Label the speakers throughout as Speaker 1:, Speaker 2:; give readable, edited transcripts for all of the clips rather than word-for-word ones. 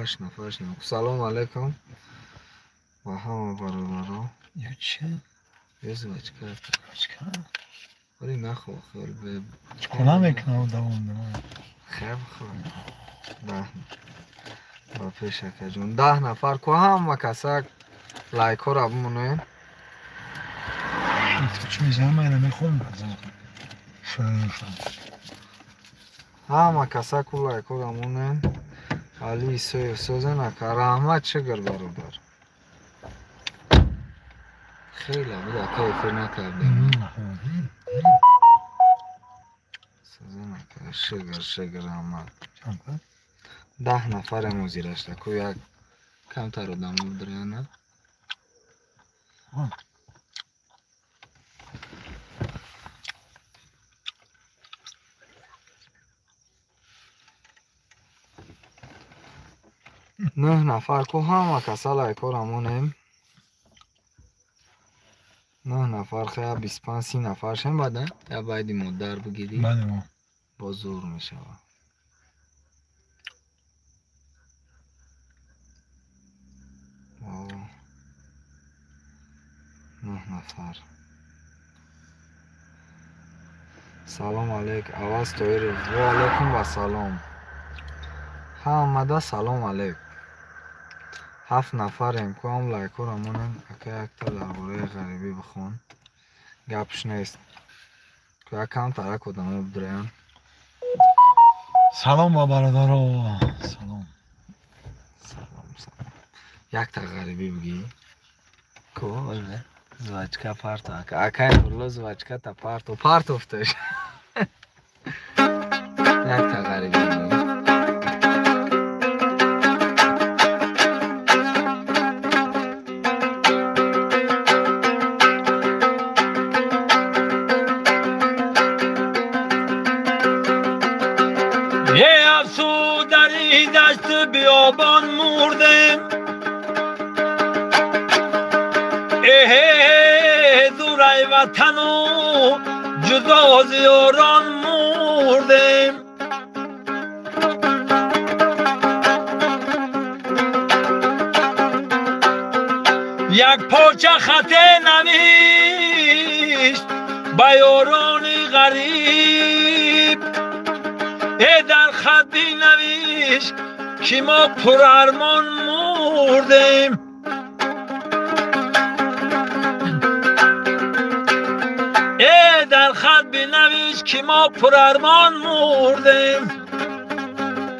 Speaker 1: 8 нафар шудем. Салом алейкум ба ҳама бародаро.
Speaker 2: Ё чи?
Speaker 1: Жвачка.
Speaker 2: Жвачка.
Speaker 1: Вале нахо, хел бе.
Speaker 2: Чикор намекунам давом дам.
Speaker 1: Хеб хо. 10 ба пеш акаҷон. 10 нафар ку ҳама касак лайкҳоро бимонед.
Speaker 2: Чӣ мезанам, ман намехоҳам.
Speaker 1: Ҳама касаку лайкҳоро монед. Али Исоев созен ака. Раҳмат шукр бародар. Хеле буд ака эфир накардем. Созен ака шукр шукр раҳмат. 10 нафарем ҳозирашта ку як камтар одамо бидуряна. 9 нафар ку ҳама каса лайкҳоро монем. 9 нафар хая 25-30 нафар шем баъда я байди модар бигирӣ. Боз зур мешавад. 9 нафар. Салом алейк Аваз Тоиров. Ва алейкум вассалом. Ҳамада салом алейк. 7 нафарем ку ҳам лайкҳоро монем. Ака якта дар бораи ғарибӣ бихон. Гапш нест. Ку як камтарак одамо бидурянд.
Speaker 2: Салом ба бародаро. Салом.
Speaker 1: Салом, салом. Якта ғарибӣ бигӣ. Ку оле жвачка парто ака. Акай Нурулло жвачката парто. Партофташ. Якта ғарибӣ бигӣ.
Speaker 3: بیابان مردم ای دورای وطن و جدا از یاران مردم یک پارچه خط نوشت به یاران غریب ای در خط بینوشت که ما پرارمان مردیم ای در خط بنویس که ما پرارمان مردیم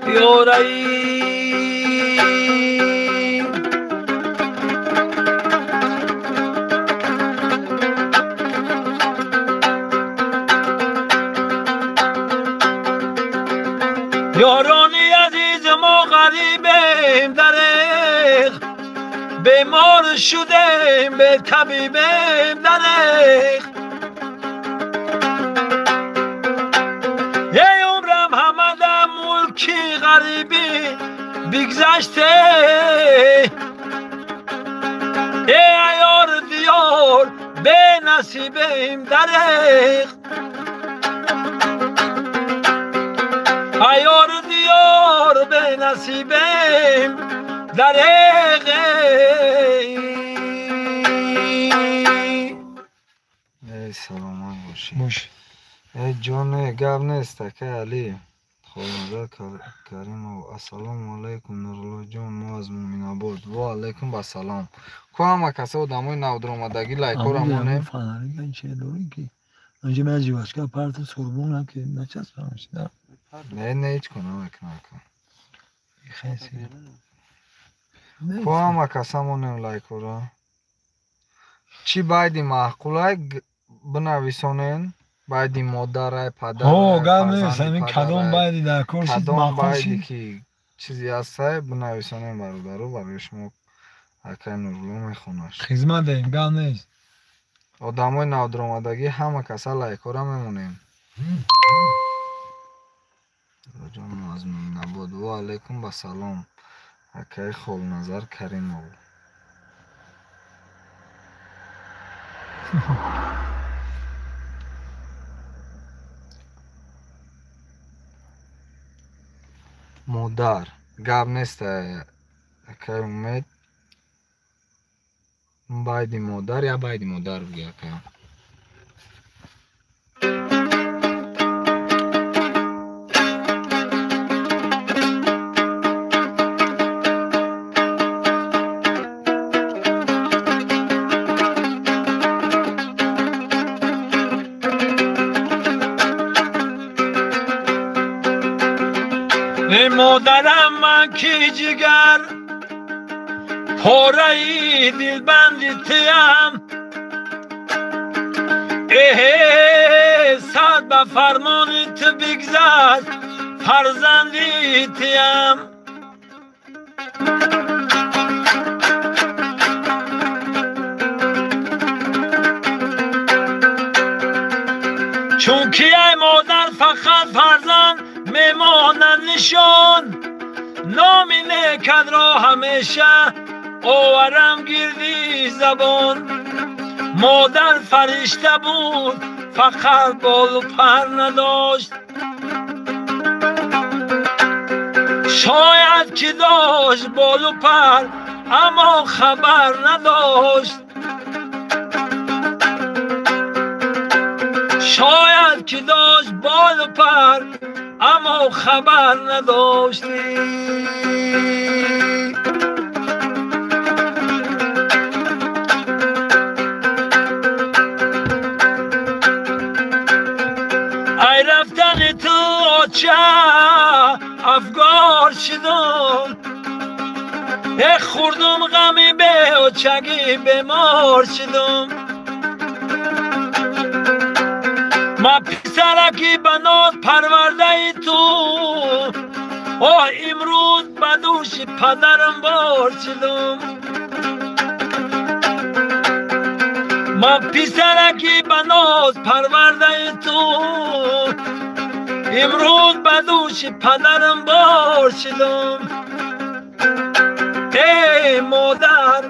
Speaker 3: یارایی یارانی عزیز ما غریبیم دریغ بیمار شدیم به طبیبیم دریغ ای عمرم همه در ملکی غریبی بگذشته ای عیار دیار به نصیبیم دریغ ایار دیار به نصیبیم دریغ.
Speaker 1: ای سلامت باشی. ای جان گپ نیست اکه علی خالنظر کریمов. Ассалому алайкум Нурулло ҷон, мо аз Муминобод. Ва алайкум вассалом. Ку ҳама каса одамои навдуромадагӣ лайкҳоро монем. Не, не, ҳеҷ кор намекунам ака. Ку ҳама каса монем лайкҳоро. Чӣ байди маъқулай бинависонен? Байди модарай, падарай, фарзанди падарай, кадом байди ки чизе ҳастай бинависонен бародаро, барои шумо акай Нурулло мехонаш.
Speaker 2: Хизмат даем, гап нест.
Speaker 1: Одамои навдуромадагӣ ҳама каса лайкҳоро мемонем. Ҷон аз Муминобод. Ва алайкум вассалом. Акай Холназар Каримов. Модар гап нест. Акай Умед байди модар я байди модар буги ака.
Speaker 3: Модарам ман ки ҷигар пораи дилбанди туям, эҳе сад ба фармони ту бигзар фарзанди туям. Чунки ай модар фақат фарзанд мемонад нишон, номи некадро ҳамеша оварам гирди забон. Модар фаришта буд, фақат болу пар надошт, шояд ки дошт болу пар, аммо хабар надошт. Шояд ки дошт болу пар, аммо хабар надоштӣ. Ай рафтани ту оча афгор шидум, э хӯрдум ғами беочагӣ бемор шидум. Ма писараки ба ноз парвардаи ту, оҳ имрӯз ба дӯши падарам бор шидум. Ма писараки ба ноз парвардаи ту, имрӯз ба дӯши падарам бор шидум. Эй модар,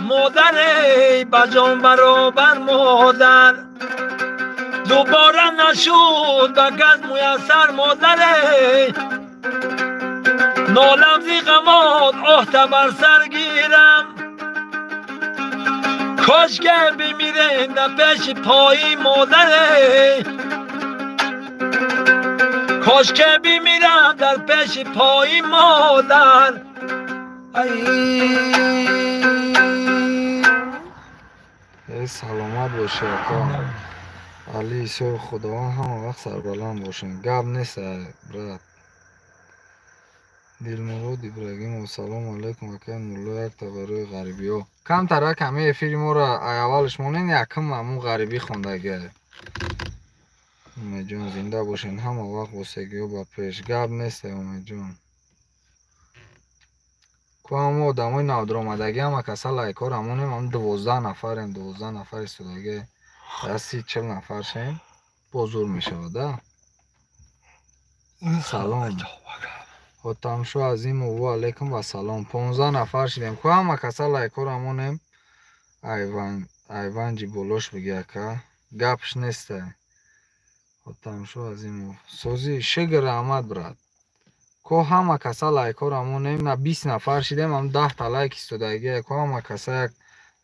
Speaker 3: модарей ба ҷон баробар модар, дубора нашуд ба газ муяссар модарей. Нолам зи ғамот оҳта бар сар гирам, кошке бимирем дар пеши пои модарей. Кошке бимирам дар пеши пои модар.
Speaker 1: Эй саломат бошӣ ака. Али Исои Худованд ҳама вақт сарбаланд бошед. Гап нест, брат. Дилмурод Ибрагимов, салому алайкум акай Мулло, якта барои ғарибиҳо. Камтарак ҳамаи эфири моро аввалш монен, якум ҳамун ғарибӣ хондагиа. Умедҷон зинда бошед, ҳама вақт босегиҳо ба пеш. Гап нест, Умедҷон. Ку ҳамо одамои навдуромадагӣ ҳама каса лайкҳоро ҳамонем, ҳам 12 нафарем, 12 нафар истодагӣ. 30-40 нафар шем, бозур мешавад, да? Салом. Хотамшо Азимов, ва алайкум вассалом. 15 нафар шидем. Ку ҳама каса лайкҳоро ҳамонем. Айванҷи болош биги ака. Гапш нест. Хотамшо Азимов. Сози шигр раҳмат, брат. Ку ҳама каса лайкҳоро ҳамонем. На 20 нафар шидем, ҳам 10 та лайк истодагӣ. Ку ҳама каса як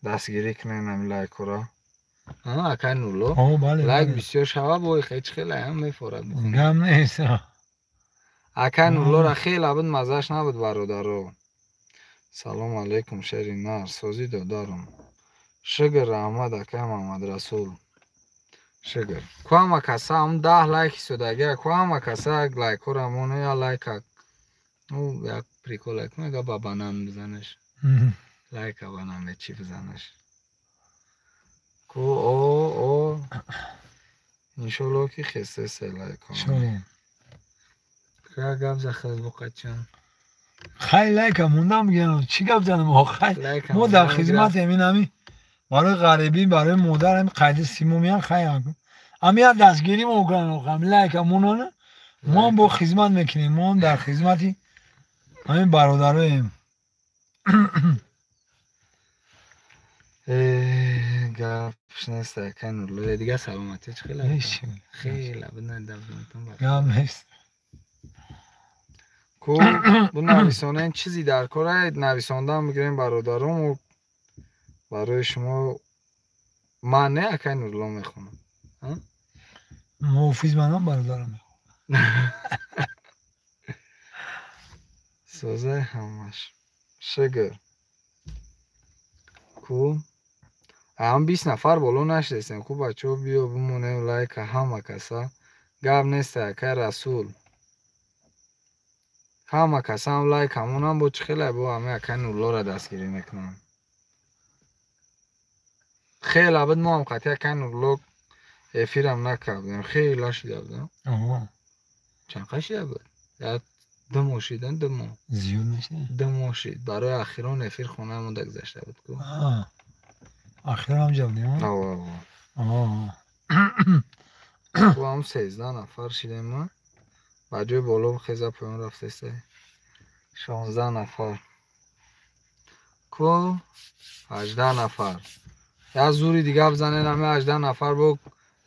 Speaker 1: дастгирӣ кунем ҳамин лайкҳоро. Акай Нурулло, лайк бисёр шава, бой хеч хеле ҳам мефорад.
Speaker 2: Гап нест.
Speaker 1: Акай Нуруллоро хеле буд, маззаш набуд, бародаро. Салому алайкум, шери нар, сози додарам. Шигр раҳмат, акай Муҳаммадрасул. Шигр. Ку ҳама каса ҳам 10 лайк истодагӣ, ку ҳама каса як лайкҳоро ҳамон я лайка. Ну, як прикол як мега ба банан бизанеш. Лайка банан чӣ бизанеш. Ку о иншолло ки хестесе лайкҳо. Ка гап за боқачон.
Speaker 2: Хай лайка мондам гирам, чӣ гап занам? Хай мо дар хизматем, ин ҳами барои ғарибӣ, барои модар ҳами қайди симо меян, хай ҳами як дастгирӣ мо кунан, ҳами лайка монона, мо ҳам бо хизмат мекунем, мо ҳам дар хизмати ҳамин бародароем.
Speaker 1: Гапш нест, акай Нурулло. Дига саломатӣ чӣ хеле? Хеле буд, надавтон.
Speaker 2: Гап нест.
Speaker 1: Ку бинависонен чизи дар кора нависондан бигирем бародаром барои шумо ман не акай Нурулло мехонам.
Speaker 2: Муҳофиз манам бародарам.
Speaker 1: Созаи ҳамаш. Шукр. Ку ҳам 20 нафар боло нашидестем. Ку бачаҳо биё бимонем лайка ҳама каса. Гап нест акай Расул. Ҳама касам лайк ҳамонам бо чӣ хеле бо ҳама акай Нуруллоро дастгирӣ мекунам. Хеле буд мо ҳам қатъи акай Нурулло эфирам накардем. Хеле шида будам. Чанд қай шида буд? 2 моҳ шидан, 2 моҳ.
Speaker 2: Зиёд нашида?
Speaker 1: 2 моҳ шид. Барои ахирон эфир хонаи мо гузашта буд ку.
Speaker 2: Ахирон ҳам ҷа будем?
Speaker 1: Ку ҳам 13 нафар шидем ма. Ба ҷои боло хеза поён рафтеста. 16 нафар. Ку 18 нафар. Як зури дига бизанед ҳама 18 нафар бо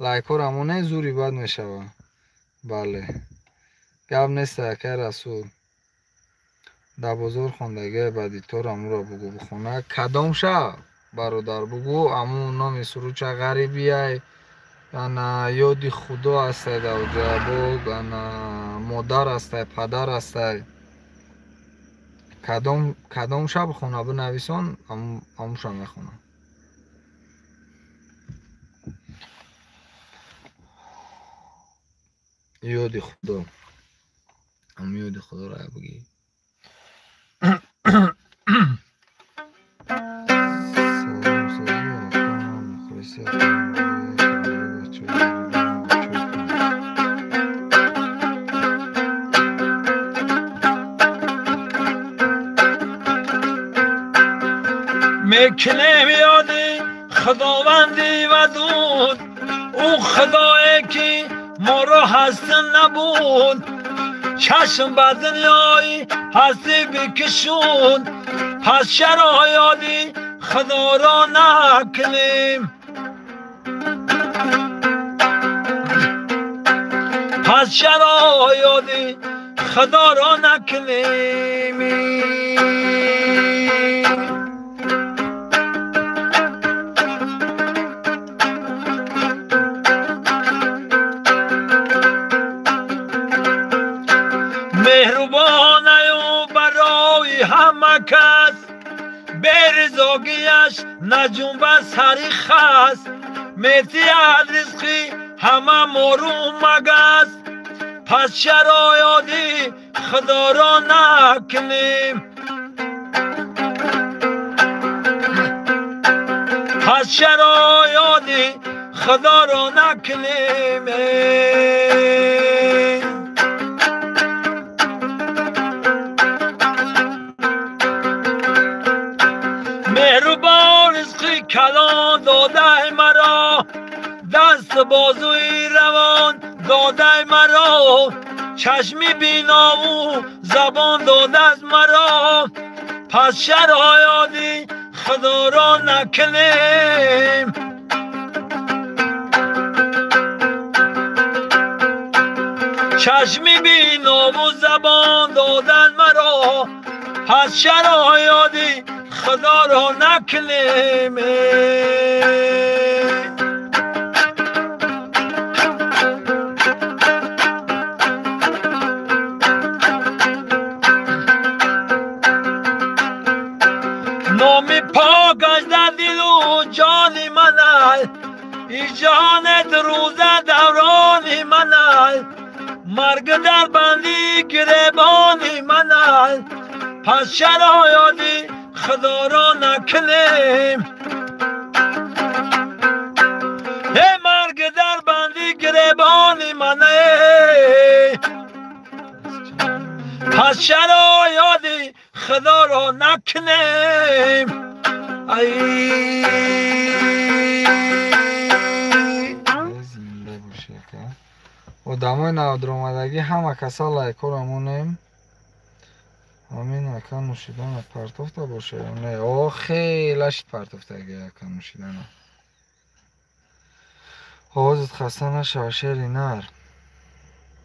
Speaker 1: лайкҳоро монед зури бад мешавад. Бале. Гап нест акай Расул. Дар бозор хондагиҳои бадитор амуро бугӯ бихона. Кадом шаб бародар бугӯ аму номи сурудча ғарибияй ана ёди худо ҳастай дар оҷа бо ана модар ҳастай падар ҳастай. Кадом шаб хона бинависон амуша мехонам. Ёди худо. Аму ёди худоро бугӣ. Салом салом акам мухлиси
Speaker 3: мекунем ёди худованди вадуд ӯ худое ки моро ҳаст набуд чашм ба дунёи ҳастӣ бикишуд пас чаро ёди худоро накунем пас чаро ёди худоро накунем ҳама кас беризогияш наҷунба сари хас метиҳад ризқи ҳама мору магас пас чаро ёди худоро накунем пас чаро ёди худоро накунем меҳрубон ризқи калон додай маро даст бозуи равон додай маро чашми бинову забон додаз маро пас чаро ёди худоро накунем чашми бинову забон додан маро пас чаро ёди худоро накунем номи покаш дар дилу ҷони ман аст и ҷонет рӯза даврони ман аст марг дар банди гиребони ман аст пас чаро ёди худоро накунем э марг дар банди гиребони ман пас чаро ёди худоро накунем ай
Speaker 1: зинда бошӣ ака. Одамои навдуромадагӣ ҳама каса лайкҳоро монем. Амин ака нӯшидана партофта боша ё не? О хеле шид партофтаги ака нӯшидана. Овозат хаста нашава шери нар.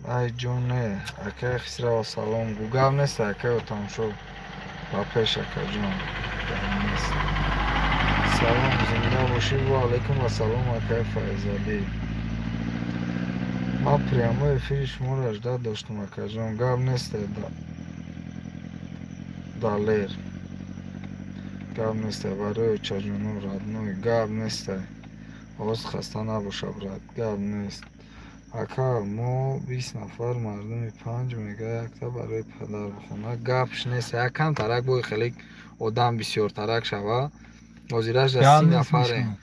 Speaker 1: Ай ҷон не, акай Хисрава салом гу. Гап нест акай Отамшо. Ба пеш акаҷон. Гап нест. Салом, зинда бошӣ. Ва алайкум ассалом акай Файзалӣ. Ман прямой эфири шуморо ждать доштам акаҷон. Гап нест Далер. Гап нест барои очаҷоно родной. Гап нест. Оз хаста набоша брат. Гап нест. Ака мо 20 нафар мардуми панҷ мега якта барои падар бихона. Гапш нест. Якам тарак бой хеле одам бисёртарак шава. Ҳозираш да 30 нафарем.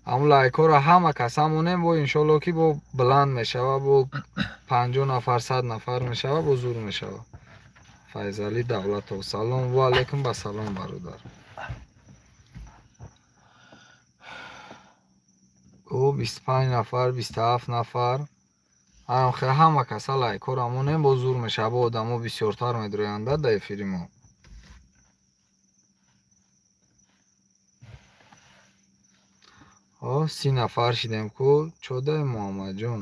Speaker 1: Ҳамун лайкҳоро ҳама каса монем, бо иншолло ки бо баланд мешава, бо 50 нафар, 100 нафар мешава, бо зур мешава. Файзалӣ Давлатов. Салом ва алайкум ба салом бародар. О 25 нафар, 27 нафар. Ҳама каса лайкҳоро монем, бо зур мешава, бо одамо бисёртар медроянд дар эфири мо. О 30 нафар шидем ку. Чодаи Муҳаммадҷон.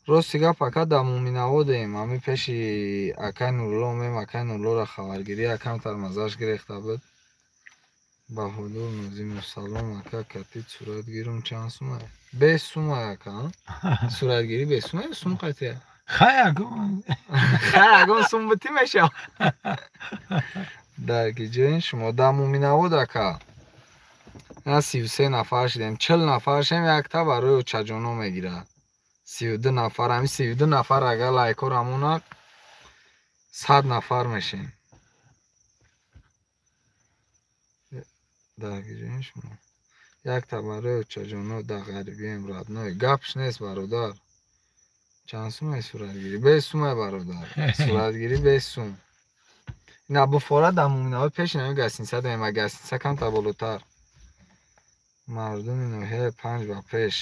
Speaker 1: Рости гап ака дар Муминаводем. Ҳамин пеши акай Нурулло мем, акай Нуруллоро хабаргирӣ якамтар маззаш гирехта буд. Баҳодур Нозимов салом ака, катит сурат гирум чанд сума? Бес сума ака. Суратгирӣ бес сума ё сум қатия?
Speaker 2: Хай агон.
Speaker 1: Хай агон сум бутӣ мешав. Дар ки ҷоин шумо? Дар Муминавод ака. На 33 нафар шидем. 40 нафар шем якта барои очаҷоно мегирад. 32 нафар, ҳамин 32 нафар агар лайкҳоро монад 100 нафар мешем. Дар ки ҷоин шумо? Якта барои очаҷоно дар ғарибием родной. Гапш нест бародар. Чанд сумай суратгирӣ? Бес сумай бародар. Суратгирӣ бес сум. Ина буфора дар Муминавод пеши ҳамин гастиница даем, а гастиница камтар болотар. Мардуми ноҳияи панҷ ба пеш.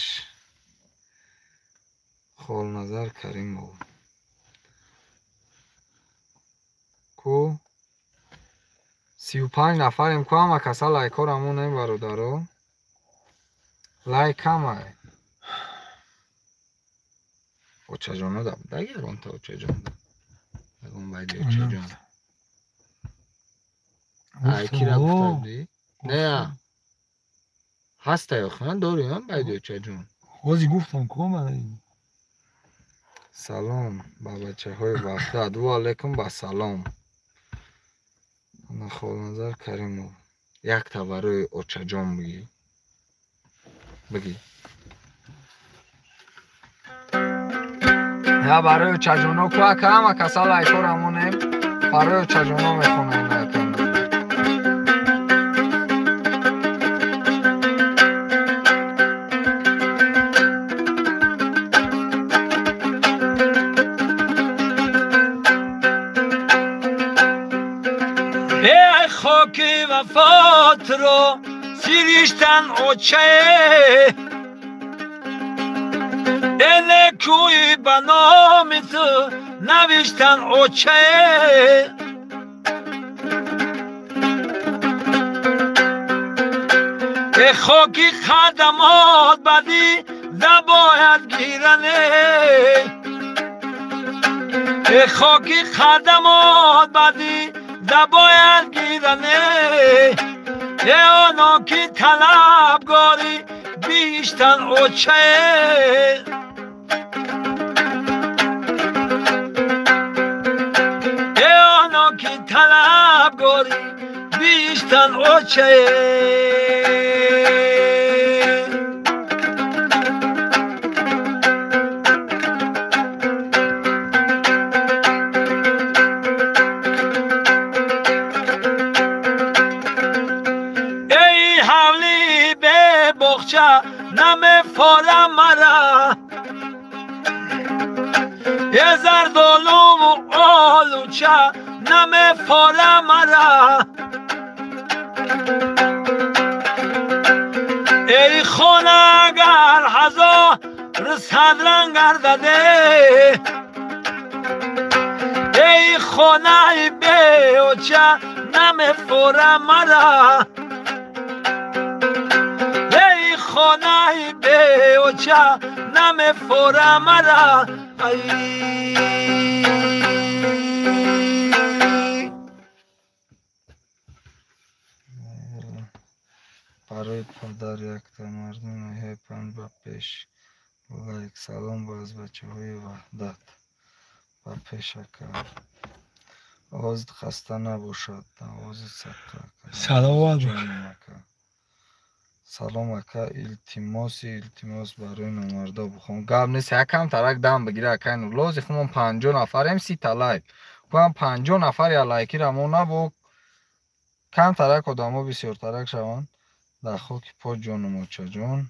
Speaker 1: Холназар Каримов. Ку 35 нафарем ку, ҳама каса лайкҳоро монем бародаро. Лайк камай. Очаҷоно да буда ягонта очаҷон. Ягон байди очаҷон. Ай кира гуфта будӣ? Не. Ҳаста ё хан дорӣ ҳам байди очаҷон.
Speaker 2: Ҳози гуфтам ку ман.
Speaker 1: Салом ба бачаҳои Ваҳдат. Ва алайкум ба салом. Ана Холназар Каримов. Якта барои очаҷон бигӣ. Бигӣ. Я барои очаҷоно ку ака ҳама каса лайкҳоро монем. Барои очаҷоно мехонем ака.
Speaker 3: Эй хоки вафотро сириштан очае, элекӯи ба номи ту навиштан очае. Э хоки хадамот бадӣ набояд гиране, э хоки хадамот бадӣ набояд гиране. Э оно ки талабгори биштан очае. Э оно ки талабгори биштан очае. Намефорам мара е зардолуву олуча, намефорам мара. Эй хона агар ҳазор садранг гардаде, эй хонаи беоча, намефорам мара. Хонаи беоча намефорам мара. Ай
Speaker 1: барои падар якта мардум ноҳияи панҷ ба пеш лайк. Салом ба аз бачаҳои Ваҳдат ба пеш ака. Овозит хаста набошад, овозит садқа.
Speaker 2: Саломат бош.
Speaker 1: Салом ака, илтимоси илтимос барои номардо бихон. Гап нест, якам тарак дам бигира акай Нурулло. Ози хумон 50 нафарем, 30 лайк. Куам 50 нафар я лайкира мо набо кам тарак одамо бисёртарак шаванд. Дар хоки по ҷону мочаҷон,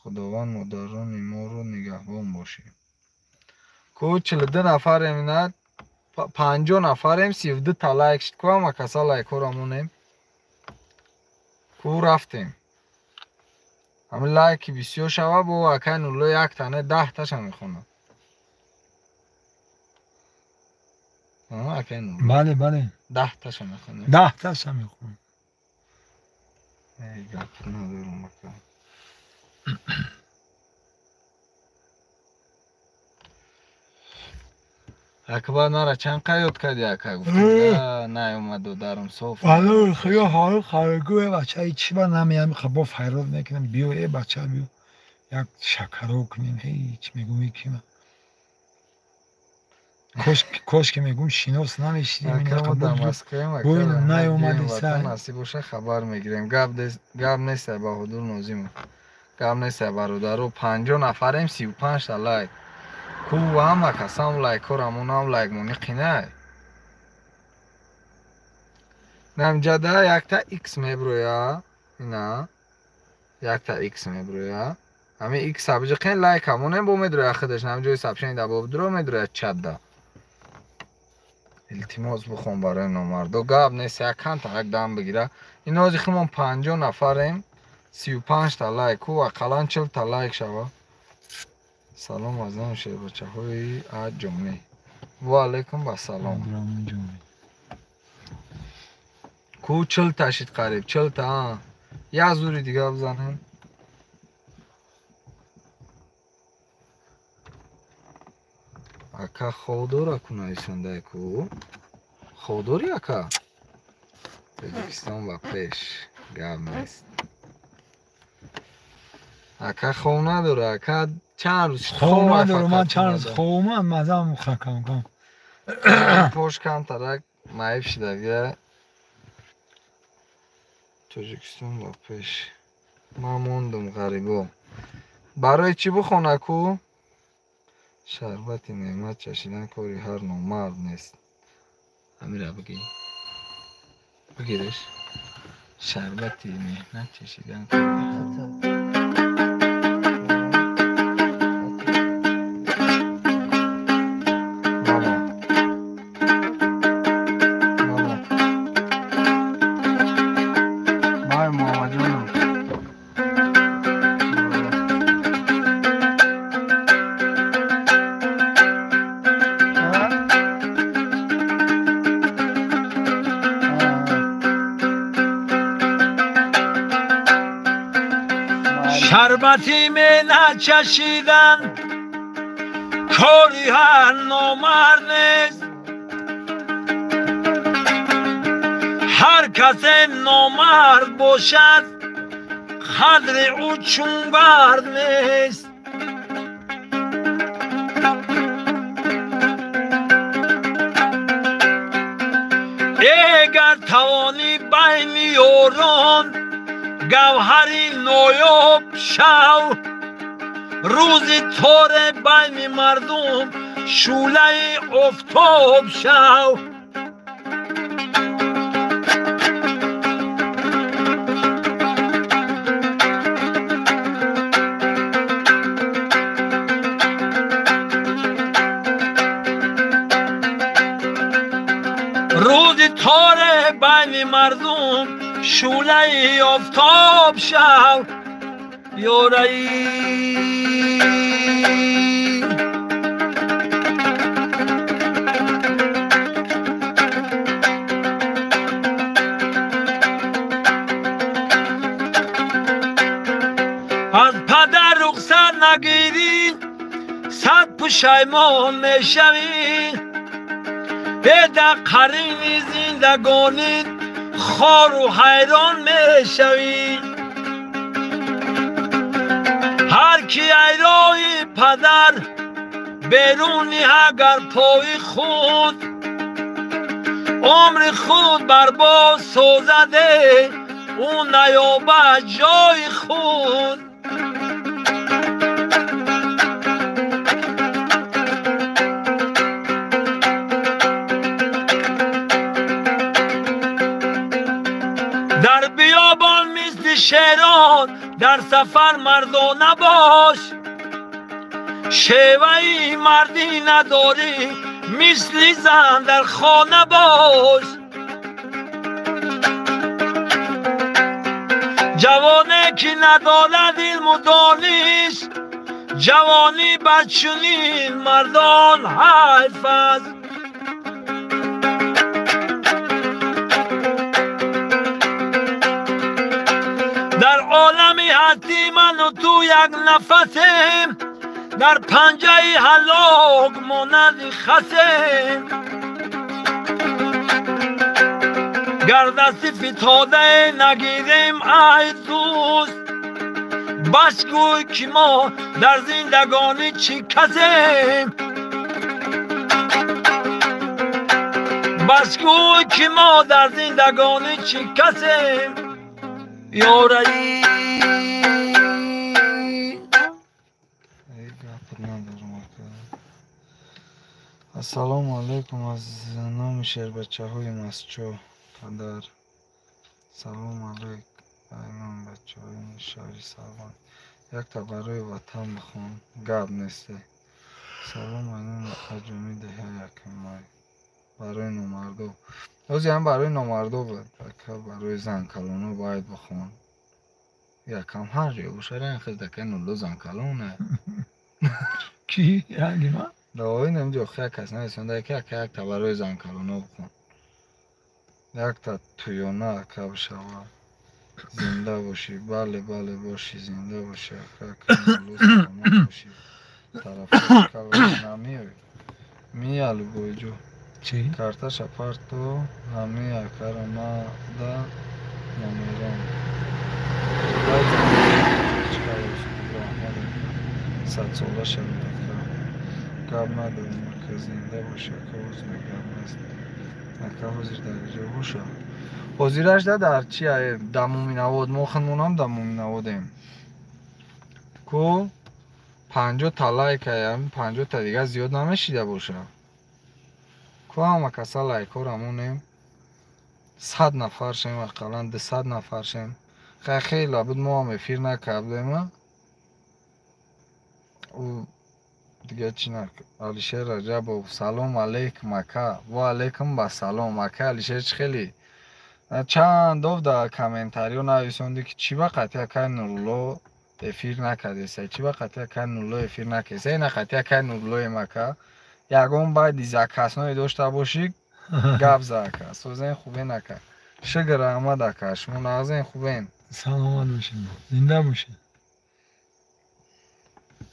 Speaker 1: Худованд модарони моро нигаҳбон бошӣ. Ку 42 нафарем, ина 50 нафарем, 32 та лайк шид. Ку ҳама каса лайкҳоро монем. Ку рафтем. Ҳамин лайки бисёр шава, бо акай Нурулло як тане 10 таша мехонад. Акай Нурулло.
Speaker 2: Бале, бале.
Speaker 1: 10 таша мехонем.
Speaker 2: 10 таша мехонем.
Speaker 1: Эй, гап надорам ака. Акбар мара чанд қайёд кардӣ ака? Гуфтам наёмад додарам соф.
Speaker 2: Алло, хӯё ҳол харгу э бача чӣ ба намеям хабо файрод мекунам. Биё э бача биё. Як шакаро кунем. Ҳеч мегум кима. Кош ки мегум шинос намешидем. Ин наёмади сар.
Speaker 1: Насиб боша хабар мегирем. Гап нест Баҳодур Нозимов. Гап нест бародаро. 50 нафарем, 35 та лайк. Ку ҳама касам лайкҳоро монам, лайк мони қинай. Намҷада якта X меброя. Ина якта X меброя. Ҳамин X абҷиқен лайк ҳамонем бо медроя худаш. Намҷои сабшени да бобдро медроя чатда. Илтимос бихон барои номардо. Гап нест, якан тарак дам бигира. Ин ози химон 50 нафарем, 35 та лайк. Ку ақаллан 40 та лайк шава. Салом аз номи шербачаҳои Аҷомӣ. Ва алайкум вассалом. Ку 40 та шид қариб, 40 та. Як зури дига бизанем. Ака ходора ку нависондай ку. Ходори ака? Тоҷикистон ба пеш. Гап нест. Ака хов надора, ака чанд рӯз
Speaker 2: хов надорам, ман чанд рӯз ховман мазам хакам кам.
Speaker 1: Пош камтарак маиб шидагия. Тоҷикистон ба пеш. Ман мондум ғарибо. Барои чӣ бихона ку? Шарбати неъмат чашидан кори ҳар номард нест. Амира бигӣ. Бигиреш. Шарбати меҳнат чашидан кори ҳар.
Speaker 3: Шарбати меҳнат чашидан кори ҳар номард нест. Ҳар касе номард бошад, қадри ӯ чун бард нест. Эгар тавонӣ байни ёрон гавҳари ноёб шав, рӯзи торе байни мардум шӯълаи офтоб шав. Рӯзи торе байни мардум шӯълаи офтоб шав. Ёраи аз падар рухсат нагирӣ, Сад пушаймон мешавӣ. Беда қарини зиндагонӣ хору ҳайрон мешавӣ. Ҳар ки айрои падар беруни агар пои худ, умри худ барбод созаде, ӯ наёбад ҷои худ. Дар биёбон мисли шерон, дар сафар мардона бош. Шеваи мардӣ надорӣ, мисли зан дар хона бош. Ҷавоне ки надорад илму дониш, ҷавонӣ ба чунин мардон ҳайф аст. Дар олами ҳастӣ ману ту як нафасем, дар панҷаи ҳалок монанди хасем. Гар дасти фитодае нагирем ай дӯст, бас гӯй ки мо дар зиндагонӣ чӣ касем. Бас гӯй ки мо дар зиндагонӣ чӣ касем. Ёраи
Speaker 1: Ассалому алайкум аз номи шербачаҳои Масчо падар. Салом алайк ай номи бачаҳои шаҳри Сарван. Якта барои ватан бихон, гап несте. Салом ай номи аҷуми деҳа якумай. Барои номардо. Ҳозир ҳам барои номардо буд. Ака барои занкалоно бояд бихон. Якам ҳар ҷое бошад, ин хел дака нулло занкалона.
Speaker 2: Ки? Ранги ман?
Speaker 1: Давои намҷо хя кас нависонда, ки ака якта барои занкалоно бихон. Якта туёна ака бишава. Зинда бошӣ. Бале, бале бошӣ, зинда бошӣ ака, ака нулло саломат бошӣ. Тарафдор намеоӣ. Мия любой ҷо.
Speaker 2: Чӣ?
Speaker 1: Карташа парто ҳамаи акаро мада номерон. Садсола шавед ака. Гап надорем ака, зинда бошӣ ака, ҳозир гап нест. Ака ҳозир дар ҷо боша. Ҳозираш да дар чи дар Муминавод, мо хунмонам дар Муминаводем. Ку 50 та лайк ая, 50 та дига зиёд намешида боша. Ку ҳама каса лайкҳоро монем. 100 нафар шем, ақаллан 200 нафар шем. Хай хеле буд, мо ҳам эфир накардем. Ӯ дига чӣ нак. Алишер Раҷабов, салом алейкум ака. Ва алейкум ба салом ака. Алишер чӣ хеле чанд дов дар комментариё нависонди ки чӣ ба қатъи акай Нурулло эфир накардеса, чӣ ба қатъи акай Нурулло эфир накардеса. Ина қатъи акай Нуруллоем ака. Ягон байди закасное дошта бошӣ, гап за ака. Созен хубен ака. Шукр раҳмат ака. Шумо нағзен хубен.
Speaker 2: Саломат бошед, зинда бошед.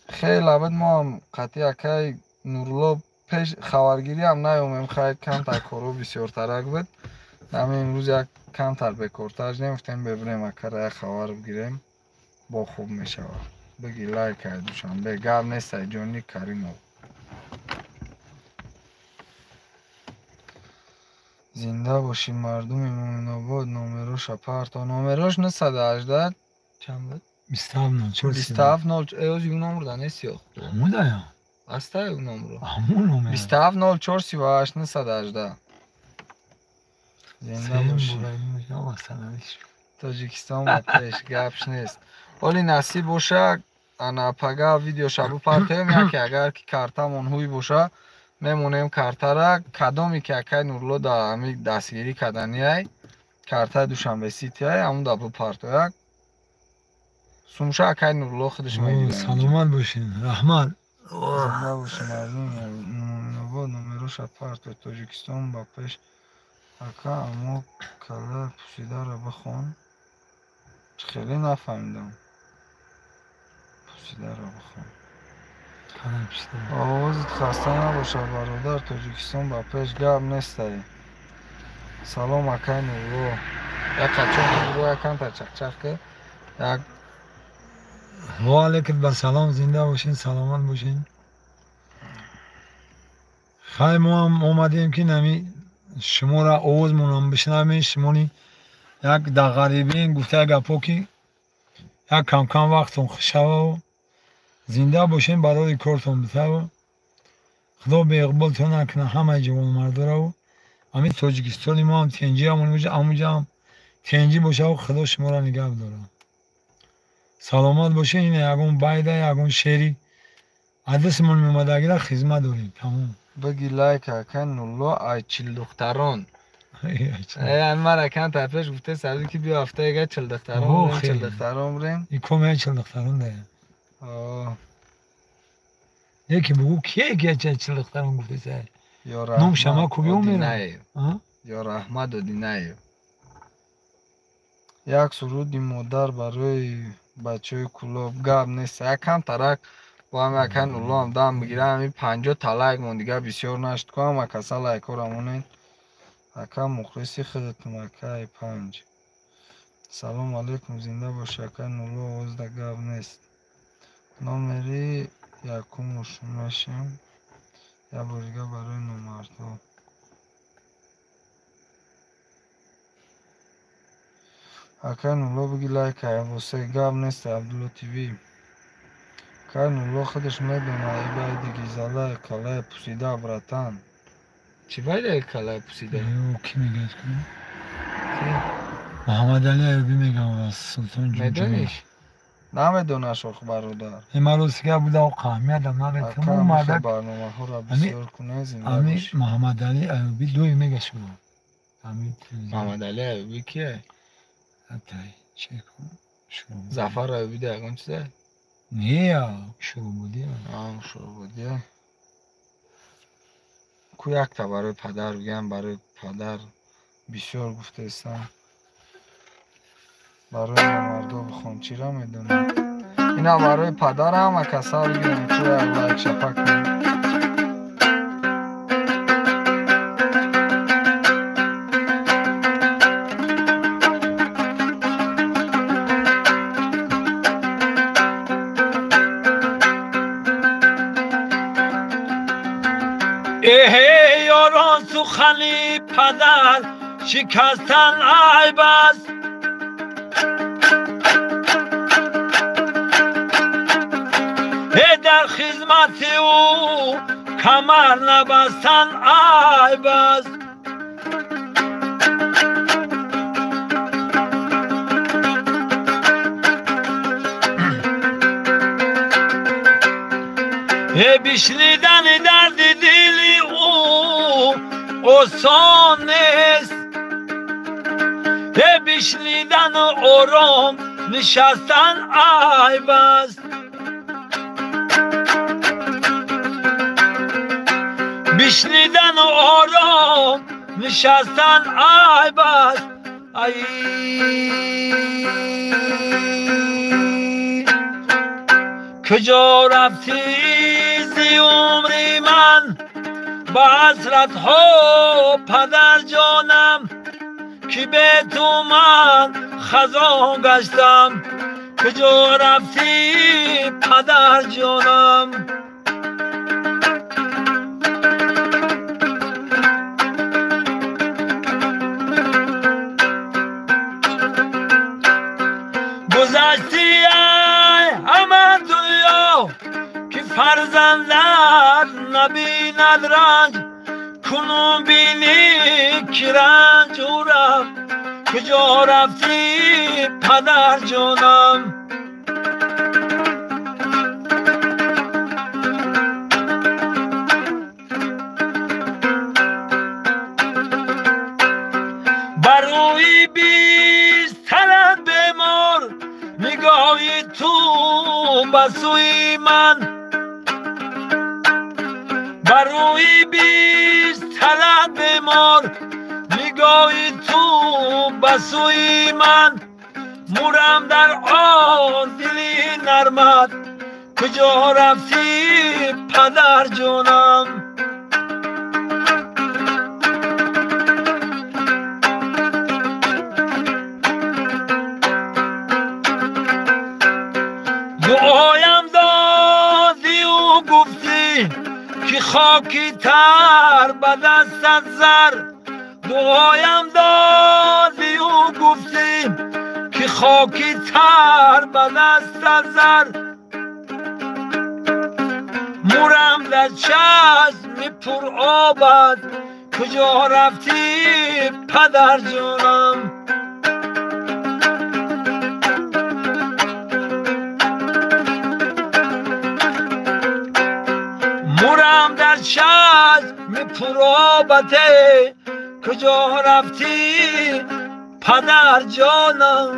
Speaker 1: Хеле буд, мо ҳам қатъи акай Нурулло пеш хабаргириам наёмем, хайр камтар корҳо бисёртарак буд. Ҳамин имрӯз як камтар бекортар шудем, гуфтем бебирем акара як хабар бигирем, бо хуб мешавад. Биги лайк ай Душанбе, гап нест ай ҷони Каримов. Зинда бошӣ мардуми Муминобод. Номероша парто. Номерош 918 чанд буд?
Speaker 2: 27 04.
Speaker 1: 27 04. Ози ӯ номро нест ё?
Speaker 2: Ҳамудая.
Speaker 1: Астае ӯ номро.
Speaker 2: Ҳамун номер.
Speaker 1: 27 04 38 918. Зинда бошӣ. Тоҷикистон ба пеш, гапш нест. Оли насиб боша, ана пага видеоша бипартоем, яке агар ки картамон ҳуй боша, мемонем картара, кадоме ки акай Нурулло да ҳами дастгирӣ карданиай, картаи Душанбе Ситиай, ҳамун да бипартояк. Сумша акай Нурулло худаш мегирад.
Speaker 2: Саломат бошед, раҳмат.
Speaker 1: Зинда бошӣ мардуми Муминобод. Номероша парто. Тоҷикистон ба пеш ака. Аммо калаи пусидаро бихон. Хеле нафаҳмидам. Пусидаро бихон. Овозит хаста набошад, бародар. Тоҷикистон ба пеш, гап нестай. Салом, акай Нурулло. Як қачон бугӯ, яканта чақчақ ки як.
Speaker 2: Ва алейкум ба салом, зинда бошин, саломат бошин. Хай, мо ҳам омадем, ки нами шуморо овозмонам бишнавем. Шумони як дар ғарибиен гуфта гапҳо, ки як камкам вақтон хушаву зинда бошем, барои кортон битаву Худо беиқболтон накунад ҳамаи ҷавонмардораву. Ҳамин Тоҷикистони мо ҳам тенҷиамон, амуҷаам тенҷӣ бошаву Худо шуморо нигаҳ дорад. Саломат бошед. Ин ягон байда, ягон шери адасмон меомадагира хизмат дорем, тамом.
Speaker 1: Бигӣ лайк, акай Нурулло, ай чилдухтарон. Ман акан пеш гуфте саби, ки биё ҳафтаега чилдухтарон, чилдухтарон бирем.
Speaker 2: Икомея чилдухтарон дая. Яке бугӯ, кие ки чилдухтарон гуфтеса? Ном шама кубиё мера.
Speaker 1: Ё Раҳмат Одинаев. Як суруди модар барои бачаҳои Кӯлоб. Гап нест, якам тарак бо ҳам акай Нуруллоам дам бигирам. Ҳамин 50 та лайк мон, дигар бисёр нашуд ку. Ҳама каса лайкҳоро монед. Ака, мухлиси худатон, акай панҷ. Салому алейкум, зинда боши, акай Нурулло, овозда гап нест. Номери якум мешем як бори дигар барои номардҳо. Акай Нурулло, биги лайк восе. Гап нест, Абдулло ТВ. Акай Нурулло худаш медонад. И байди гизалай калай пусида, братан. Чӣ байда калай пусида?
Speaker 2: Ки мегӯяд? Муҳаммадали Аюбӣ мегӯям аз Султон.
Speaker 1: Медониш? Намедонаш ох, бародар.
Speaker 2: Ман ростига буда қаҳмиядам наметам.
Speaker 1: Мардак барномаҳоро бисёр кунед, зинда
Speaker 2: Ами Муҳаммадали Аюбӣ дуи мега шуд.
Speaker 1: Муҳаммадали Аюбӣ кие? Зафар Аюбӣ да ягон чизе?
Speaker 2: Не, Шурубудия.
Speaker 1: Шурубудия. Ку якта барои падар бигӯям, барои падар бисёр гуфтаистам. Барои номардо бихон, чира медонам. Ина барои падар ҳама каса бигирем, ку як лайк шапа кунем.
Speaker 3: Эҳе, ёрон, сухани падар шикастан айб аст. Э, дар хизмати ӯ камар набастан айб аст. Э, бишнидани дарди дили ӯ осон нест. Э, бишнидану ором нишастан айб аст. Бишнидану ором нишастан айб аст. Ай, куҷо рафтӣ зи умри ман ба ҳасратҳо, падарҷонам, ки бе ту ман хазон гаштам? Куҷо рафтӣ, падарҷонам? Гузашти ай ҳама дунё, ки фарзандат набинад ранҷ. Кунун бинӣ, ки ранҷ ӯ рафт. Куҷо рафтӣ, падарҷонам? Бар рӯи бистарат бемор нигоҳи ту ба сӯи ман. Бар рӯи бистарат бемор нигоҳи ту ба сӯи ман. Мурам дар он дили нармат. куҷо рафтӣ падарҷонам? Дуоям додию гуфтӣ, ки хоки тар ба дастат зар. Дуоям додию гуфтӣ, ки хоки тар ба дастат зар. Мурам дар чашми пуробат, куҷо рафтӣ падарҷонам? Мурам дар чашми пуробате, куҷо рафтӣ падарҷонам?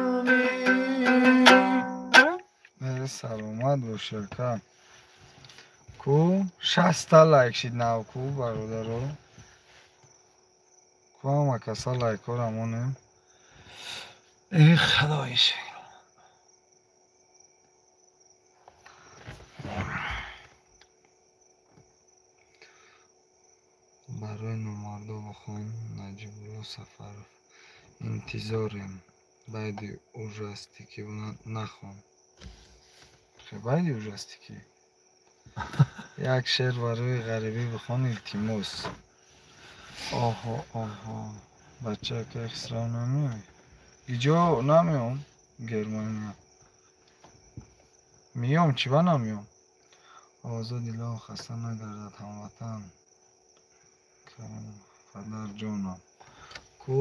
Speaker 1: Саломат бошӣ, ака. Ку 60 лайк шид нав, ку бародаро. Ку ҳама каса лайкҳоро монем.
Speaker 2: Эй худои шукр.
Speaker 1: Барои номардо бихон. Наҷибулло Сафаров. Интизорем. Байди ужастикӣ нахон. Байди ужастикӣ. Як шеър барои ғарибӣ бихон, илтимос. Оҳо, оҳо. Бача, акаи Хисрав намеоӣ? Иҷо намеом? Германия. Миём, чӣ ба намеом? Озод илоҳо хаста нагардад ҳамватан. Падарҷонам. Ку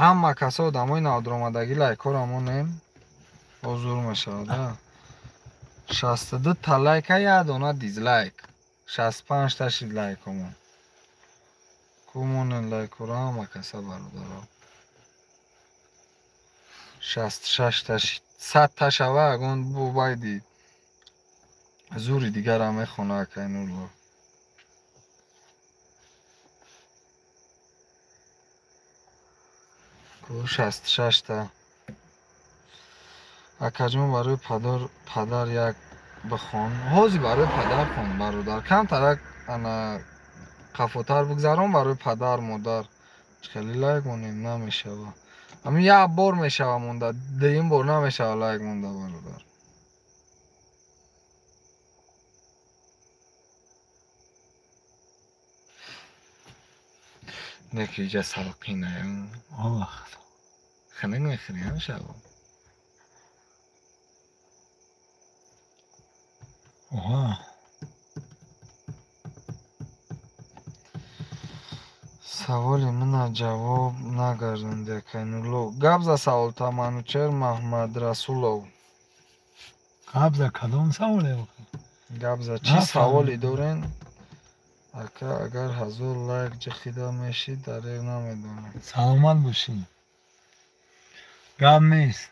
Speaker 1: ҳама касо одамои навдуромадагӣ лайкҳоро монем. Ҳозур мешавад. 62 та лайка, як дона дизлайк. 65 та шид лайкомон. Ку монем лайкҳоро ҳама каса, бародаро. 66 та шид. 100 та шава, ягон бу байди зури дигарам мехона акай Нурло. Ку 66 та. Акаҷон, барои падар як бихон. Ҳозир барои падар хон, бародар. Камтарак ана қафотар бигзарон барои падар, модар. Хеле лайк монем намешава. Ҳамин як бор мешава монда, дуюм бор намешава лайк монда, бародар. Не ки иҷа салқинаем. Хунук мехӯрӣ ҳам шабо. Саволи мана ҷавоб нагардонди, акай Нурло. Гап за саволта, Манучер Маҳмадрасулов.
Speaker 2: Гап за кадом саволе?
Speaker 1: Гап за чӣ саволе дорен? Ака, агар 1000 лайк ҷихида мешид, дареғ намедонам.
Speaker 2: Саломат бошӣ. Гап нест.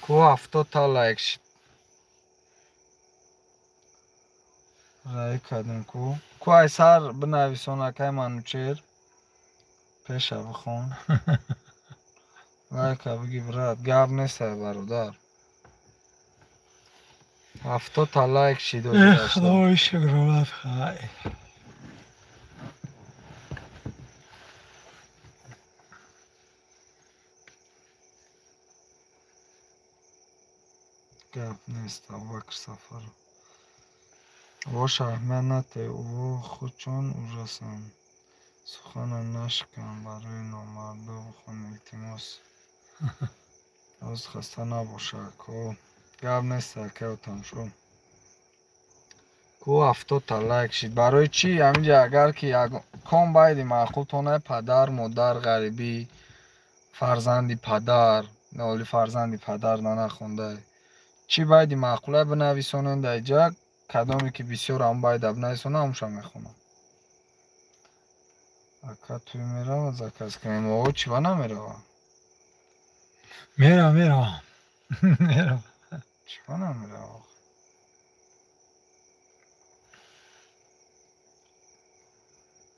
Speaker 1: Ку 70 та лайк шид. Раӣ кардем ку. Ку ай сар бинависон, акай Манучер. Пеша бихон. Лайка биги, брат. Гап нест, ай бародар. 70 та лайк шид.
Speaker 2: Худои шукрулат хай.
Speaker 1: Гап нест, Абубакр Сафаров. Воша аҳамият натеҳ, ӯ худчон ужасанд. Сухана нашикан, барои номардо бихон, илтимос. Оз хаста набоша, ако. Гап нест, акаё тамошо. Ку 70 та лайк шид. Барои чӣ? Ҳаминҷа агар ки ком байди маъқултона, падар, модар, ғарибӣ, фарзанди падар, оли фарзанди падар нанахондай. Чӣ байди маъқулай бинависонед дар иҷа, кадоме ки бисёр ҳам байда бинависонад, ҳамуша мехонам. Ака, туй меравад заказ кунем? О, чӣ ба намерава?
Speaker 2: Мерава, мерава. Мерава.
Speaker 1: Чӣ ба намерава?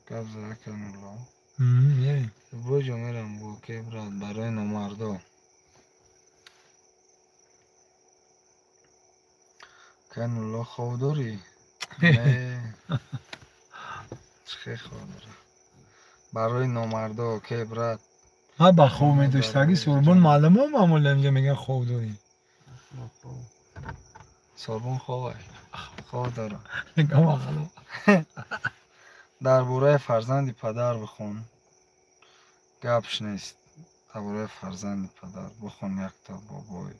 Speaker 1: Гап за ака Нурло.
Speaker 2: Мерем.
Speaker 1: Боҷо мерам, окей, брат, барои номардо. Канулло хов дорӣ? Не. Чӣ хов дорӣ? Барои номардо, окей, брат.
Speaker 2: Ман ба хов медоштагӣ Сурбон маълумо маъмулан инҷа меган хов дорӣ.
Speaker 1: Сурбон ховай. Хов дорам. Дар бораи фарзанди падар бихон. Гапш нест. Дар бораи фарзанди падар бихон якта бобой.